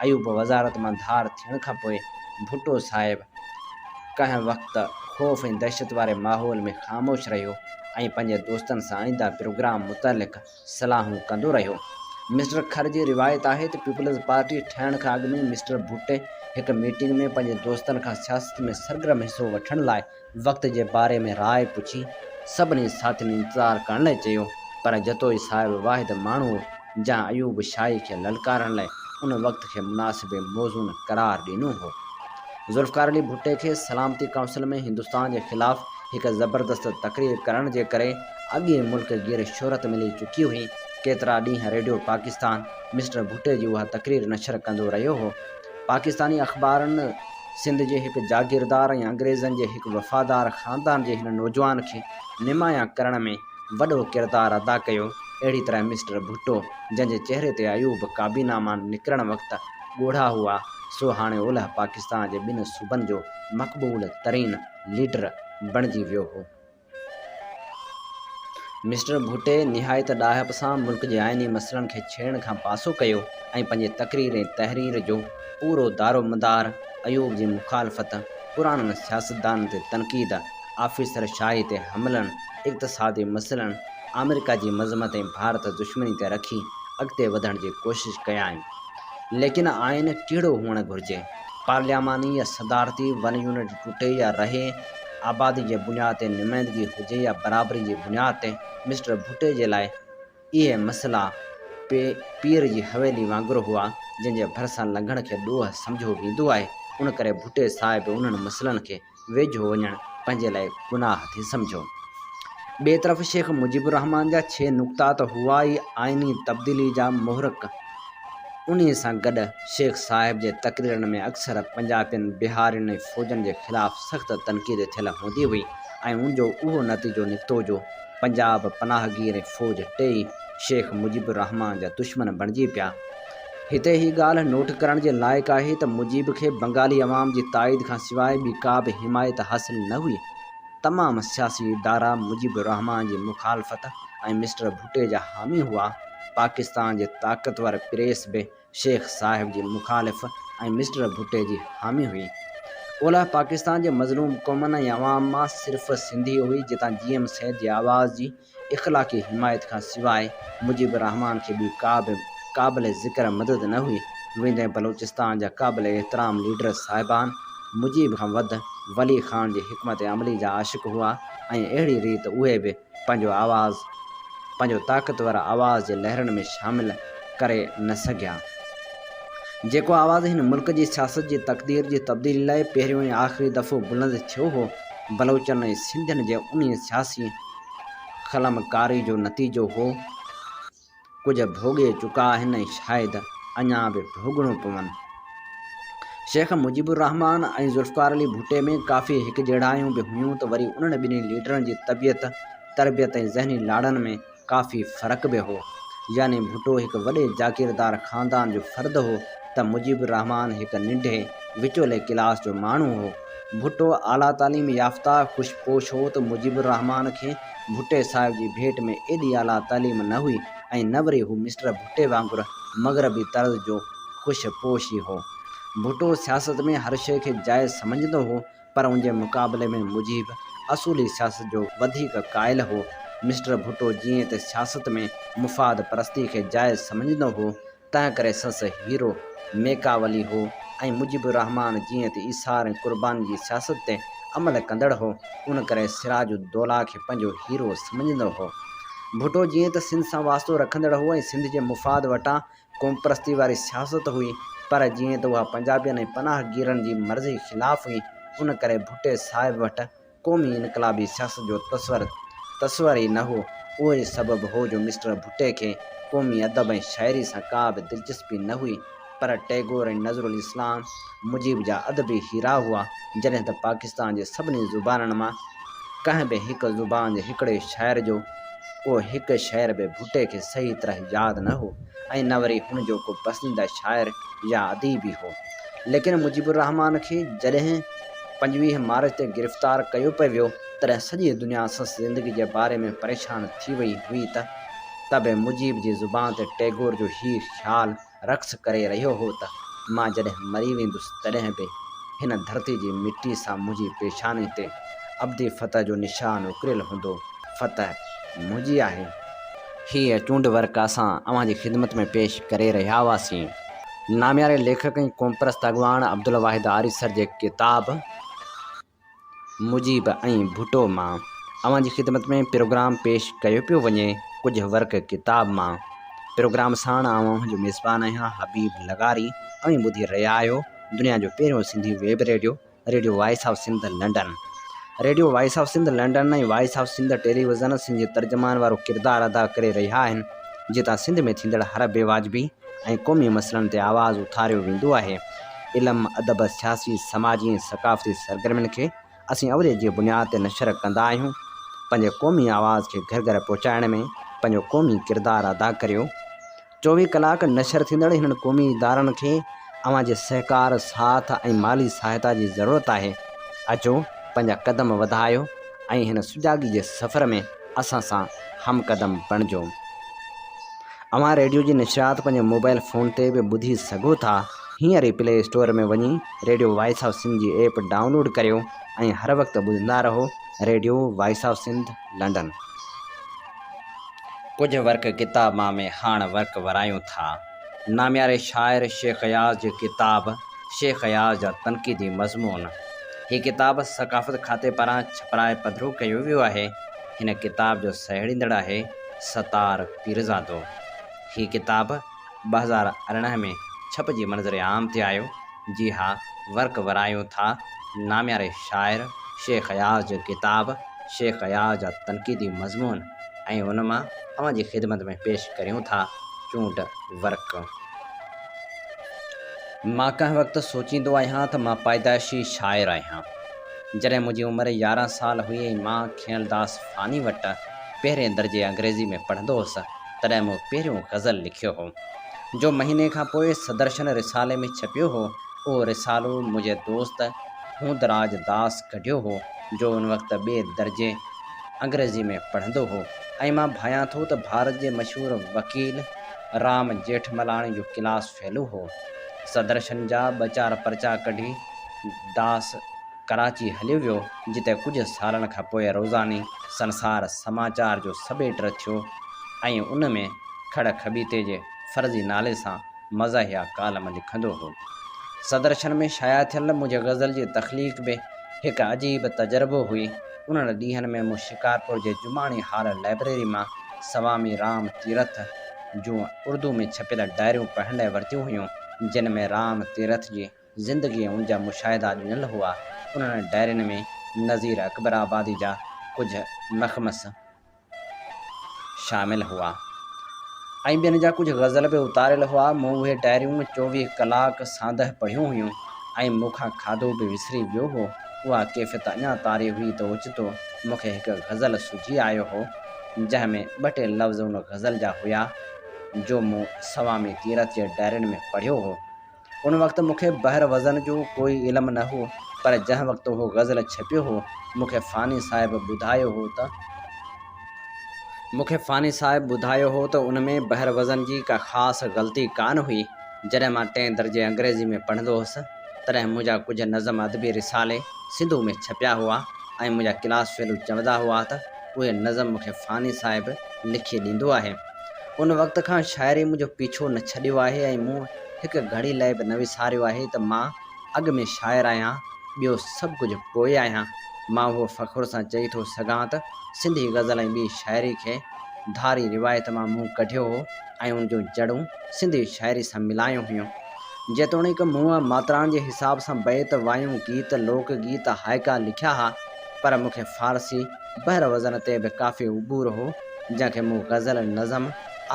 ايوب وزارت مان ڌار ٿيڻ کان پوء ڀٽو صاحب ڪنهن وقت خوف ۽ دهشت واري ماحول ۾ خاموش رهيو ۽ پنهنجي دوستن سان آئنده پروگرام متعلق صلاحون ڪندو رهيو. مسٽر کر جي روايت آهي ته پيپلز پارٽي ٺهڻ کان اڳ ۾ مسٽر ڀٽي هڪ ميٽنگ ۾ پنهنجي دوستن کان سياست ۾ سرگرم حصو وٺڻ لاء وقت جي باري ۾ راء پڇي سڀني ساٿين انتظار ڪرڻ لاء چيو، پر جتوئي صاحب واحد ماڻهو هو، جنهن ايوب شاهي کي للڪارڻ لاء ان وقت کي مناسب ۽ موزون قرار ڏنو هو. ذوالفقار علي ڀٽي کي سلامتي ڪائونسل ۾ هندستان جي خلاف هڪ زبردست تقرير ڪرڻ جي ڪري اڳ ئي ملڪ گير شهرت ملي چڪي هئي. ڪيترا ڏينهن ريڊيو پاڪستان مسٽر ڀٽي جي اها تقرير نشر ڪندو رهيو هو. پاڪستاني اخبارن سنڌ جي هڪ جاگيردار ۽ انگريزن جي هڪ وفادار خاندان جي هن نوجوان کي نمايان ڪرڻ ۾ وڏو ڪردار ادا ڪيو. اهڙي طرح مسٽر ڀٽو جنهن جي چهري تي ايوب ڪابينا مان نڪرڻ وقت ڳوڙها هئا، سو هاڻي اولهه پاڪستان جي ٻن صوبن جو مقبول ترين ليڊر بڻجي ويو هو. مسٽر ڀٽي نهايت ڏاهپ سان ملڪ جي آئيني مسئلن کي ڇيڙڻ کان پاسو ڪيو ۽ پنهنجي تقرير ۽ تحرير جو پورو دارومدار ايوب جي مخالفت، پراڻن سياستدانن تي تنقيد، آفيسر شاهي تي حملن، اقتصادي مسئلن، آمريڪا جي مذمت ۽ ڀارت دشمني تي رکي اڳتي وڌڻ جي ڪوشش ڪيائين. ليڪن آئين ڪهڙو هئڻ گهرجي؟ پارلياماني يا صدارتي، ون يونٽ ٽٽي يا رهي، آبادي جي بنياد تي نمائندگي هجي يا برابري جي بنياد تي، مسٽر ڀٽي جي لاء اهي مسئلا پير جي حويلي وانگر هئا، جنهن جي ڀرسان لنگهڻ کي ڏوهه سمجهيو ويندو آهي، ان ڪري ڀٽي صاحب انهن مسئلن کي ويجهو وڃڻ پنهنجي لاء گناهه ٿي سمجهيو. ٻئي طرف شيخ مجيب الرحمان جا ڇهه نقطا ته هئا ئي آئيني تبديلي جا محرڪ، انهي سان گڏ شيخ صاحب جي تقريرن ۾ اڪثر پنجابين، بهارين ۽ فوجن جي خلاف سخت تنقيد ٿيل هوندي هئي ۽ ان جو اهو نتيجو نڪتو جو پنجاب، پناهگير ۽ فوج ٽيئي شيخ مجيب الرحمان جا دشمن بڻجي پيا. هتي هي ڳالهه نوٽ ڪرڻ جي لائق آهي ته مجيب کي بنگالي عوام جي تائيد کان سواء ٻي ڪا به حمايت حاصل نه هئي. تمام سياسي ادارا مجيب الرحمان جي مخالفت ۽ مسٽر ڀٽي جا حامي هئا. پاڪستان جي طاقتور پريس به شيخ صاحب جي مخالف ۽ مسٽر ڀٽي جي حامي هئي. اولهه پاڪستان جي مظلوم قومن ۽ عوام مان صرف سنڌي هئي جتان جي ايم سيد جي آواز جي اخلاقي حمايت کان سواء مجيب الرحمان کي ٻي ڪا به قابل ذڪر مدد نه هئي. ويندي بلوچستان جا قابل احترام ليڊر صاحبان مجيب کان وڌ ولي خان جي حڪمت عملي جا عاشق هئا ۽ اهڙي ريت اهي به پنهنجو آواز پنهنجو طاقتور آواز جي لهرن ۾ شامل ڪري نه سگهيا. جيڪو آواز هن ملڪ جي سياست جي تقدير جي تبديلي لاء پهريون ۽ آخري دفعو بلند ٿيو هو، بلوچن ۽ سنڌين جي انهي سياسي خلم ڪاري جو نتيجو هو. ڪجهه ڀوڳي چڪا آهن ۽ شايد اڃا به ڀوڳڻو پون. شيخ مجيب الرحمان ۽ ذوالفقار علي ڀٽي ۾ ڪافي هڪجهڙايون به هيون ته وري انهن ٻنهي ليڊرن جي طبيعت، تربيت ۽ ذهني لاڙن ۾ ڪافي فرق به هو. يعني ڀٽو هڪ وڏي جاگيردار خاندان جو فرد هو ته مجيب الرحمان هڪ ننڍي وچولي ڪلاس جو ماڻهو هو. ڀٽو اعليٰ تعليم يافته خوش پوش هو ته مجيب الرحمان کي ڀٽي صاحب جي ڀيٽ ۾ ايڏي اعليٰ تعليم نه هئي ۽ نه وري هو مسٽر ڀٽي وانگر مغربي طرز جو خوش پوش ئي هو. ڀٽو سياست ۾ هر شيء کي جائز سمجهندو هو پر ان جي مقابلي ۾ مجيب اصولي سياست جو وڌيڪ قائل هو. مسٽر ڀٽو جيئن ته سياست ۾ مفاد پرستي کي جائز سمجهندو هو، تنهن ڪري سندس هيرو ميڪاولي هو ۽ مجيب الرحمان جيئن ته ايثار ۽ قرباني جي سياست تي عمل ڪندڙ هو، ان ڪري سراج الدوله کي پنهنجو هيرو سمجهندو هو. ڀٽو جيئن ته سنڌ سان واسطو رکندڙ هو ۽ سنڌ جي مفاد وٽان قومپرستي واري سياست هئي، پر جيئن ته اها پنجابين ۽ پناهگيرن جي مرضي خلاف هئي، ان ڪري ڀٽي صاحب وٽ قومي انقلابي سياست جو تصور تصور ئي نه هو. اهو ئي سبب هو جو مسٽر ڀٽي کي قومي ادب ۽ شاعري سان ڪا به دلچسپي نه هئي، پر ٽئگور ۽ نذرالاسلام مجيب جا ادبي هيرا هئا، جڏهن ته پاڪستان جي سڀني زبانن مان ڪنهن به هڪ زبان جي هڪڙي شاعر جو ڪو هڪ شعر به ڀٽي کي صحيح طرح ياد نه هو ۽ نه وري هن جو ڪو پسنديده شاعر يا اديب ئي هو. ليڪن مجيب الرحمان کي جڏهن 25 مارچ تي گرفتار ڪيو پئي ويو، تڏهن سڄي دنيا سندس زندگي جي باري ۾ پريشان ٿي وئي هئي ته ته به مجيب جي زبان تي ٽئگور جو هي خيال رقص ڪري رهيو هو ته مان جڏهن مري ويندس تڏهن به هن ڌرتي جي مٽي سان منهنجي پيشاني تي ابدي فتح جو نشان اڪريل هوندو، فتح منهنجي آهي. هيء چونڊ ورق اسان اوهان جي خدمت ۾ پيش ڪري رهيا هئاسين. نامياري ليکڪ ۽ قومپرست اڳواڻ عبدالواحد آريسر جي ڪتاب مجيب ۽ ڀٽو مان اوهان جي خدمت ۾ پروگرام پيش ڪيو پيو وڃي ڪجهه ورق ڪتاب مان پروگرام ساڻ آئون اوهان جو ميزبان آهيان حبيب لغاري اوهين ٻڌي رهيا آهيو دنيا جو پهريون Sindhi web radio radio voice of Sindh London radio voice of Sindh London ۽ voice of Sindh television Sindh جي ترجمان وارو ڪردار ادا ڪري رهيا آهن جتان سنڌ ۾ ٿيندڙ هر بي واجبي ۽ قومي مسئلن تي آواز اٿاريو ويندو آهي. علم، ادب، سياسي، سماجي ۽ ثقافتي سرگرمين کي اسين اوليت جي بنياد تي نشر ڪندا آهيون. پنهنجي قومي آواز کي گهر گهر پهچائڻ ۾ پنهنجو قومي ڪردار ادا ڪريو. 24 ڪلاڪ نشر ٿيندڙ هنن قومي ادارن کي اوهان جي سهڪار، ساٿ ۽ مالي سهائتا جي ضرورت آهي. اچو پنهنجا قدم وڌايو ۽ هن سجاڳي جي سفر ۾ اسان سان هم قدم بڻجو. اوهان ريڊيو جي نشريات پنهنجي موبائل فون تي به ٻڌي سگهو ٿا. هينئر ئي پلي اسٽور ۾ وڃي ريڊيو وائس آف سنڌ جي ايپ ڊائونلوڊ ڪريو ۽ هر وقت ٻڌندا رهو radio voice of Sindh London. ڪجهه ورق ڪتاب مان ۾ هاڻ ورق ورايون ٿا. نامياري شاعر شيخ اياز جي ڪتاب شيخ اياز جا تنقيدي مضمون. هي ڪتاب ثقافت کاتي پاران ڇپرائي پڌرو ڪيو ويو آهي. هن ڪتاب جو سهيڙيندڙ آهي ستار پيرزادو. هي ڪتاب 2018 ۾ ڇپجي منظر عام تي آيو. جي ها ورق ورايون ٿا نامياري شاعر شيخ اياز جو ڪتاب شيخ اياز جا تنقيدي مضمون ۽ ان مان اوهان جي خدمت ۾ پيش ڪريون ٿا چونڊ ورق. مان ڪنهن وقت سوچيندو آهيان ته مان پيدائشي شاعر آهيان. جڏهن منهنجي عمر 11 سال هئي ۽ مان کيئلداس فاني وٽ پهرين درجي انگريزي ۾ پڙهندو هوس، تڏهن مون پهريون غزل لکيو هو، جو مهيني کان پوء سدرشن رسالي ۾ ڇپيو هو. اهو رسالو منهنجي دوست هوندراج داس ڪڍيو هو، جو ان وقت ٻئي درجي انگريزي ۾ پڙهندو هو ۽ مان ڀانيان ٿو ته ڀارت جي مشهور وڪيل رام جيٺملاڻي جو ڪلاس فيلو هو. سدرشن جا ٻه چار پرچا ڪڍي داس ڪراچي هليو ويو، جتي ڪجهه سالن کان پوء روزاني سنسار سماچار جو سب ايڊيٽر ٿيو ۽ ان ۾ کڙ کٻيتي جي فرضي نالي سان مزاحيه ڪالم لکندو هو. سدرشن ۾ شايع ٿيل منهنجي غزل جي تخليق به هڪ عجيب تجربو هئي. انهن ڏينهن ۾ مون شڪارپور جي جماڻي هال لائبريري مان سوامي رام تيرٿ جون اردو ۾ ڇپيل ڊائريون پڙهڻ لاء ورتيون هيون، جن ۾ رام تيرٿ جي زندگي ۽ ان جا مشاهدا ڏنل هئا. انهن ڊائرين ۾ نظير اڪبر آبادي جا ڪجهه مخمس شامل هئا ۽ ٻين جا ڪجهه غزل به اتاريل هئا. مون اهي ڊائريون 24 ڪلاڪ ساندهه پڙهيون هيون ۽ مون کان کاڌو به وسري ويو هو. اها ڪيفيت اڃا طاري هئي ته اوچتو مون کي هڪ غزل سجهي آيو هو، جنهن ۾ ٻه ٽي لفظ ان غزل جا هيا، جو مون سوامي تيرٿ جي ڊائرين ۾ پڙهيو هو. ان وقت مون کي بحر وزن جو ڪوئي علم نه هو، پر جنهن وقت اهو غزل ڇپيو هو، مون کي فاني صاحب ٻڌايو هو ته. مون کي فاني صاحب ٻڌايو هو ته ان ۾ بحر وزن جي ڪا خاص غلطي ڪانه هئي. جڏهن مان ٽئين درجي انگريزي ۾ پڙهندو هوس، تڏهن منهنجا ڪجهه نظم ادبي رسالي سنڌو ۾ ڇپيا هئا ۽ منهنجا ڪلاس فيلو چوندا هئا ته اهي نظم مون کي فاني صاحب لکي ڏيندو آهي. ان وقت کان شاعري منهنجو پيڇو نه ڇڏيو آهي ۽ مون هڪ گهڙي لئه به نه وساريو آهي ته مان اڳ ۾ شاعر آهيان، ٻيو سڀ ڪجهه پوء آهيان. مان اهو فخر سان چئي ٿو سگهان ته سنڌي غزل ۽ ٻي شاعري کي ڌاري روايت مان منهن ڪڍيو هو ۽ ان جون جڙون سنڌي شاعري سان ملايون هيون. جيتوڻيڪ مون ماترائن جي حساب سان بيت، وايون، گيت، لوڪ گيت، هائيڪا لکيا ها، پر مون کي فارسي بحر وزن تي به ڪافي عبور هو، جنهن کي مون غزل، نظم،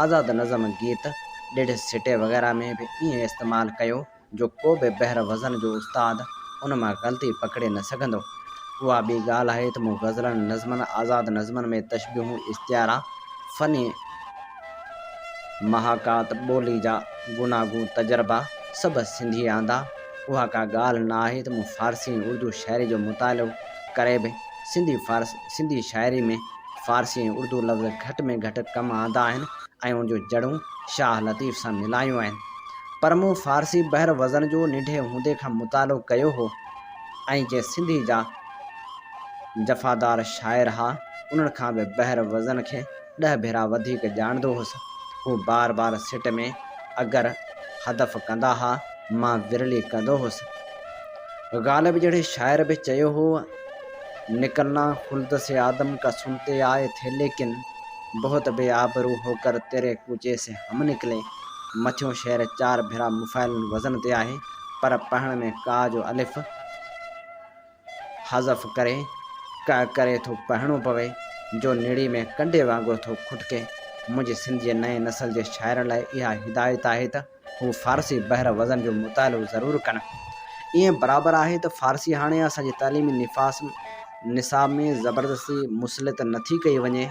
آزاد نظم، گيت، ڏيڍ سٽي وغيره ۾ به ائين استعمال ڪيو، جو ڪو به بحر وزن جو استاد ان مان غلطي پڪڙي نه سگهندو. اها ٻي ڳالهه آهي ته مون غزلن، نظمن، آزاد نظمن ۾ تشبيهون، استعارا، فني محاڪات، ٻولي جا گوناگون تجربا سڀ سنڌي آندا. اها ڪا ڳالهه نه آهي ته مون فارسي ۽ اردو شاعري جو مطالعو ڪري به سنڌي سنڌي شاعري ۾ فارسي ۽ اردو لفظ گهٽ ۾ گهٽ ڪم آندا آهن ۽ ان جون جڙون شاهه لطيف سان ملايون آهن. پر مون فارسي بحر وزن جو ننڍي هوندي کان مطالعو ڪيو هو ۽ جي سنڌي جا جفادار شاعر ها انهن کان به بحر وزن کي ڏهه ڀيرا وڌيڪ ڄاڻندو هوس. هو بار بار سٽ ۾ اگر هدف ڪندا ها مان ورلي ڪندو هوس. غالب جهڙي شاعر به چيو هو نڪلنا خلد سي آدم ڪا سنتي آئي ٿي ليڪن بهت بي آبرو هوڪر تيري ڪوچي سي هم نڪلي. مٿيون شعر چار ڀيرا مفاعلن وزن تي آهي، پر پڙهڻ ۾ ڪا جو الف حذف ڪري ڪ ڪري ٿو پڙهڻو پوي، جو نڙي ۾ ڪنڊي وانگر ٿو کٽڪي. منهنجي سنڌ جي نئين نسل جي شاعرن لاء اها هدايت آهي ته هو فارسي بحر وزن جو مطالعو ضرور ڪن. ائين برابر آهي ته فارسي هاڻي اسان جي تعليمي نصاب ۾ زبردستي مسلط نٿي ڪئي وڃي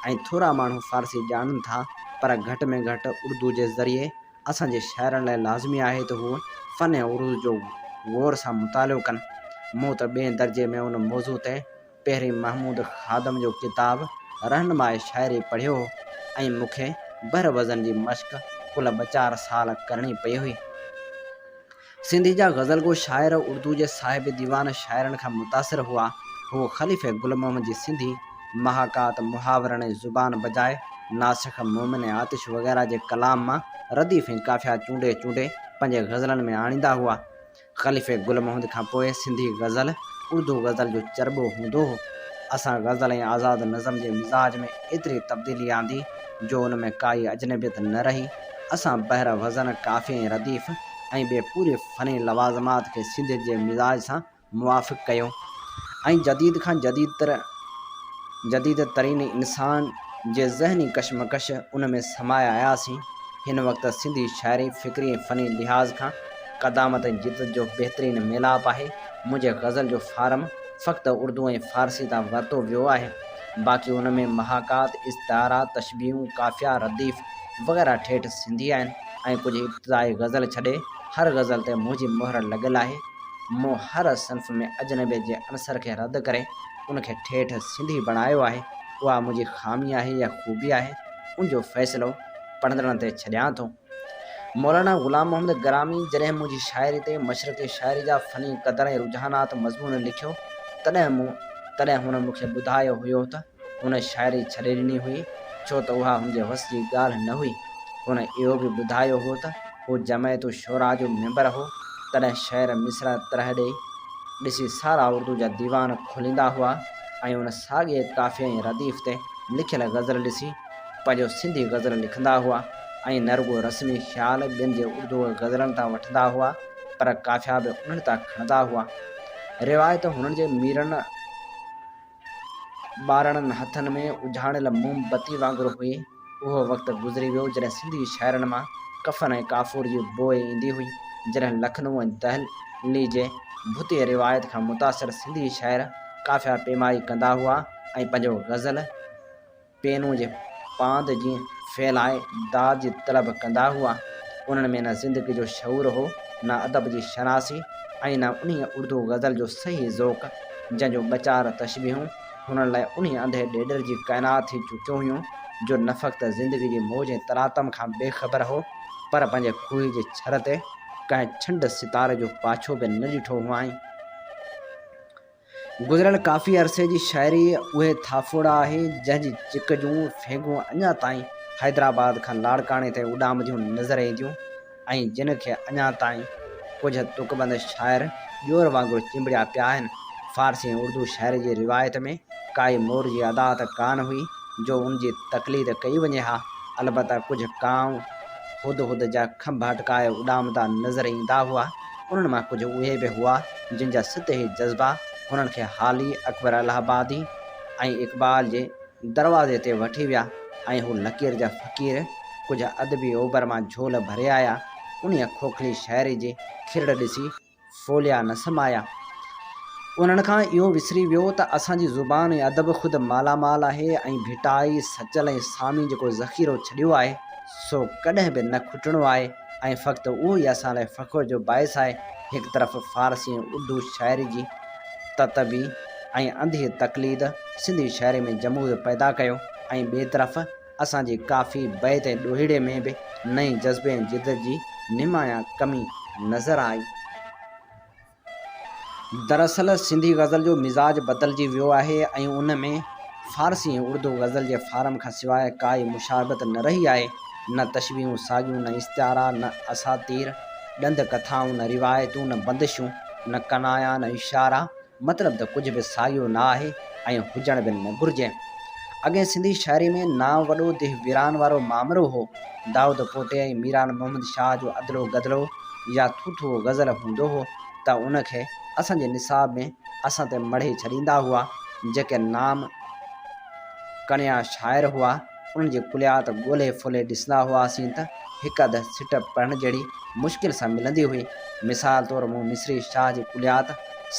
۽ ٿورا ماڻهو فارسي ڄاڻن ٿا پر گهٽ ۾ گهٽ اردو جي ذريعي اسان جي شاعرن لاء لازمي آهي ته هو فن عروض جو غور سان مطالعو ڪن. مون ته ٻئين درجي ۾ ان موضوع تي پهرين محمود خادم جو ڪتاب رهنماء شاعري پڙهيو هو ۽ مون کي بحر وزن جي مشق ڪل ٻه چار سال ڪرڻي پئي هئي. سنڌي جا غزل گو شاعر اردو جي صاحب ديوان شاعرن کان متاثر هئا. هو خليفي گل محمد جي سنڌي محاڪات، محاورن ۽ زبان بجاء ناسخ، مومن ۽ آتش وغيره جي ڪلام مان رديف ۽ قافيا چونڊي چونڊي پنهنجي غزلن ۾ آڻيندا هئا. خليفي گل محمد کان پوء سنڌي غزل اردو غزل جو چرٻو هوندو هو. اسان غزل ۽ آزاد نظم جي مزاج ۾ ايتري تبديلي آندي جو ان ۾ ڪائي اجنبيت نه رهي. اسان بحر وزن، قافيي ۽ رديف ۽ ٻي پوري فني لوازمات کي سنڌين جي مزاج سان موافق ڪيو ۽ جديد کان جديد ترين انسان جي ذهني ڪشمڪش ان ۾ سمائي آياسين. هن وقت سنڌي شاعري فڪري ۽ فني لحاظ کان قدامت ۽ جدت جو بهترين ميلاپ آهي. منهنجي غزل جو فارم فقط اردو ۽ فارسي تان ورتو ويو آهي. باقي ان ۾ محاڪات، استعارا، تشبيهون، قافيا، رديف وغيره ٺيٺ سنڌي آهن ۽ ڪجهه ابتدائي غزل ڇڏي هر غزل تي منهنجي مهر لڳل آهي. مون هر صنف ۾ اجنبيت جي عنصر کي رد ڪري ان کي ٺيٺ سنڌي بڻايو آهي. اها منهنجي خامي آهي يا خوبي آهي، ان جو فيصلو پڙهندڙن تي ڇڏيان ٿو. مولانا غلام محمد گرامي جڏهن منهنجي شاعري تي مشرقي شاعري جا فني قدر ۽ رجحانات مضمون لکيو تڏهن مون تڏهن هن مون کي ٻڌايو هيو ته هن شاعري ڇڏي ڏني هئي ڇو ته اها هن جي وس جي ڳالهه نه هئي. هن اهو به ٻڌايو هو ته هو جمعيت الشعراء جو ميمبر هو تڏهن شعر مصرع طرح ڏئي ڏسي سارا اردو جا ديوان کوليندا هئا ۽ ان ساڳئي قافيي ۽ رديف تي لکيل غزل ڏسي پنهنجو سنڌي غزل لکندا هئا ۽ نه رڳو رسمي خيال ٻين جي اردو غزلن تان وٺندا هئا پر قافيا به انهن تان کڻندا هئا. روايت هنن جي ميرن ٻارڙن هٿن ۾ اجهاڻيل موم بتي وانگر هئي. اهو وقت گذري ويو جڏهن سنڌي شاعرن مان ڪفن ۽ ڪافور جي بوء ايندي هئي، جڏهن لکنو ۽ دهلي جي ڀتي روايت کان متاثر سنڌي شاعر قافيا پيمائي ڪندا هئا ۽ پنهنجو غزل پينون جي پاند جيئن ڦهلائي داد جي طلب ڪندا هئا. انهن ۾ نه زندگي جو شعور هو، نه ادب جي شناسي ۽ نه انهيء اردو غزل جو صحيح ذوق، جنهن جون ٻه چار تشبيهون هنن لاء انهيء انڌي ڏيڏر جي ڪائنات ٿي چڪيون هيون، جو نه فقط زندگي جي موج ۽ تلاطم کان بي خبر هو، پر پنهنجي کوهي جي ڇر تي ڪنهن ڇنڊ ستاري جو پاڇو به نه ڏٺو هئائين. گذريل ڪافي عرصي جي شاعري اهي ٿاڦوڙا آهي، جنهن جي چڪ جون ڦينگون اڃا تائين حيدرآباد کان لاڙڪاڻي تائين اڏامنديون نظر اينديون ۽ جن کي اڃا تائين ڪجهه تڪبند شاعر ڄور وانگر چنبڙيا پيا آهن. فارسي ۽ اردو شاعري جي روايت ۾ ڪائي مور جي ادا ته ڪانه هئي، جو ان جي تقليد ڪئي وڃي ها. البته ڪجهه ڪانء هد هد جا کنڀ اٽڪائي اڏامندا نظر ايندا هئا. انهن مان ڪجهه اهي به هئا، جن جا سطحي جذبا هنن کي حالي اڪبر الهه آبادي ۽ اقبال جي دروازي تي وٺي ويا ۽ هو لڪير جا فقير ڪجهه ادبي اوڀر مان جهول ڀري آيا. انهيء کوکلي شاعري جي کرڙ ڏسي ڦوليا نه سمايا. انهن کان اهو وسري ويو ته اسان جي زبان ۽ ادب خود مالا مال آهي ۽ ڀٽائي، سچل ۽ سامي جيڪو ذخيرو ڇڏيو آهي، سو ڪڏهن به نه کٽڻو آهي ۽ فقط اهو ئي اسان لاء فخر جو باعث آهي. هڪ طرف فارسي ۽ اردو شاعري جي تتبعي ۽ انڌي تقليد سنڌي شاعري ۾ جمود پيدا ڪيو ۽ ٻئي طرف اسان جي ڪافي، بيت ۽ ڏوهيڙي ۾ به نئين جذبي ۽ جدت جي نمايان ڪمي نظر آئي. دراصل سنڌي غزل جو مزاج بدلجي ويو آهي ۽ ان ۾ فارسي ۽ اردو غزل جي فارم کان سواء ڪائي مشابهت نه رهي آهي. نه تشبيهون ساڳيون، نه استعارا، نه اساطير، ڏند ڪٿائون، نه روايتون، نه بندشون، نه ڪنايا، نه اشارا، مطلب ته ڪجهه به ساڳيو نه آهي ۽ هجڻ به نه گهرجي. اڳئين سنڌي شاعري ۾ نانء وڏو ديهه ويران وارو مامرو هو. دائود پوٽي ۽ ميران محمد شاهه جو ادلو گدلو يا ٿوٿوئو غزل هوندو هو ته ان کي اسان جي نصاب ۾ اسان تي مڙهي ڇڏيندا هئا. جيڪي نام ڪڻيا شاعر هئا، انهن جي ڪليات ڳولهي ڦولهي ڏسندا هئاسين ته هڪ اڌ سٽ پڙهڻ جهڙي مشڪل سان ملندي هئي. مثال طور مون مصري شاهه جي ڪليات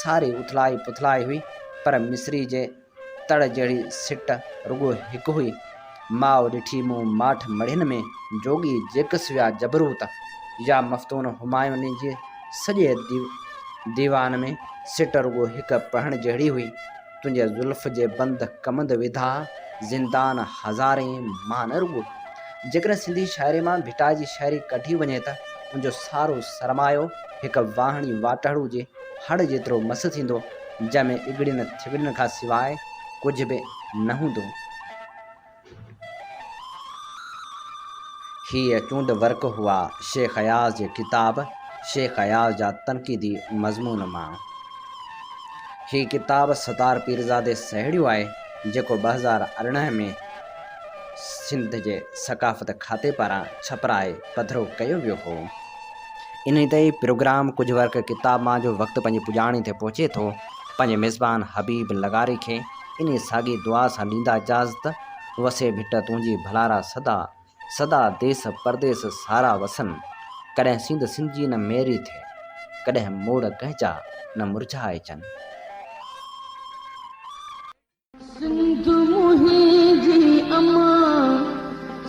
ساري اٿلائي پٿلائي هئي، پر مصري جي تڙ جهڙي سٽ رڳو هڪ هئي. ماء ڏٺي مون ماٺ مڙهين ۾، جوڳي جيڪس ويا جبروت. يا مفتون همايوني جي سڄي ديوان ۾ سٽ رڳو هڪ پڙهڻ جهڙي هئي. تنهنجي زلف جي بند ڪمند وڌا زندان هزارين مان نه رڳو. جيڪڏهن سنڌي شاعري مان ڀٽائي جي شاعري ڪڍي وڃي ته ان جو سارو سرمايو هڪ واهڻي واٽهڙو جي هڙ جيترو مس ٿيندو، جنهن ۾ اڳڙين ٿڳڙين کان سواء ڪجهه به نه هوندو. هيء چونڊ ورق هئا شيخ اياز جي ڪتاب شيخ اياز جا تنقيدي مضمون مان. هي ڪتاب ستار پيرزادي سهيڙيو آهي، جيڪو 2018 ۾ سنڌ جي ثقافت کاتي پاران ڇپرائي پڌرو ڪيو ويو هو. انهي تي ئي پروگرام ڪجهه ورق ڪتاب مان جو وقت پنهنجي پڄاڻي تي پهچي ٿو. پنهنجي ميزبان حبيب لغاري کي انهي ساڳي دعا سان ڏيندا اجازت، وسي ڀٽ تنهنجي ڀلارا سدا، سدا ديس پرديس سارا وسن، ڪڏهن سينڌ سنڌجي نه ميري ٿئي، ڪڏهن موڙ ڪنهن جا نه مرجهائجن. سنڌ منهنجي امان،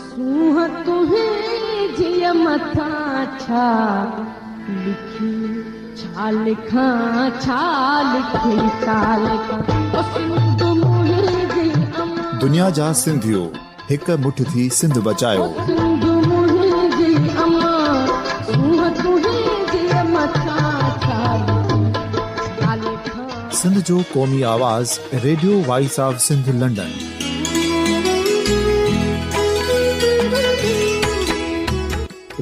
سونهن تنهنجيء مٿان ڇا لکي ڇا لکان ڇا لکي ڇا لکان او سنڌ منهنجي امان. دنيا جا سنڌيو هڪ مٺ ٿي سنڌ بچايو. او سنڌ منهنجي امان، سونهن تنهنجيء مٿان ڇا لکي ڇا لکان. سنڌ جو قومي آواز radio voice of Sindh London.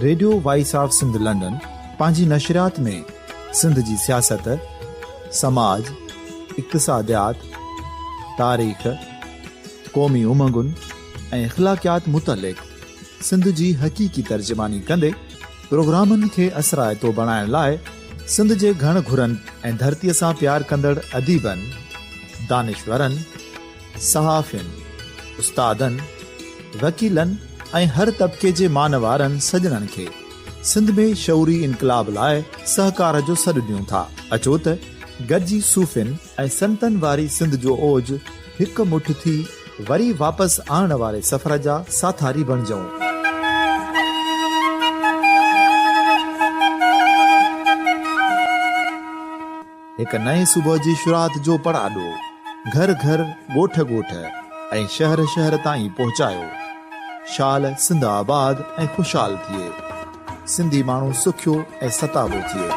Radio voice of Sindh London پنهنجي نشريات ۾ سنڌ جي سياست، سماج، اقتصاديات، تاريخ، قومي امنگن ۽ اخلاقيات متعلق سنڌ جي حقيقي ترجماني ڪندي پروگرامن کي اثرائتو بڻائڻ لاء سنڌ جي گهڻ گهرن ۽ ڌرتيء سان پيار ڪندڙ اديبن، دانشورن، صحافين، استادن، وڪيلن ۽ هر طبقي جي مان وارن سڄڻن کي سنڌ ۾ شعوري انقلاب لاء سهڪار جو سڏ ڏيون ٿا. اچو ته گڏجي صوفين ۽ سنتن واري سنڌ جو اوج هڪ مٺ ٿي وري واپس آڻڻ واري سفر جا ساٿاري بڻجون. هڪ نئين صبح جي شروعات جو پڙاڏو گهر گهر، ڳوٺ ڳوٺ ۽ شهر شهر تائين پهچايو. شال سنڌ آباد ۽ خوشحال ٿئي. سنڌي ماڻهو سکيو ۽ ستابو ٿئي.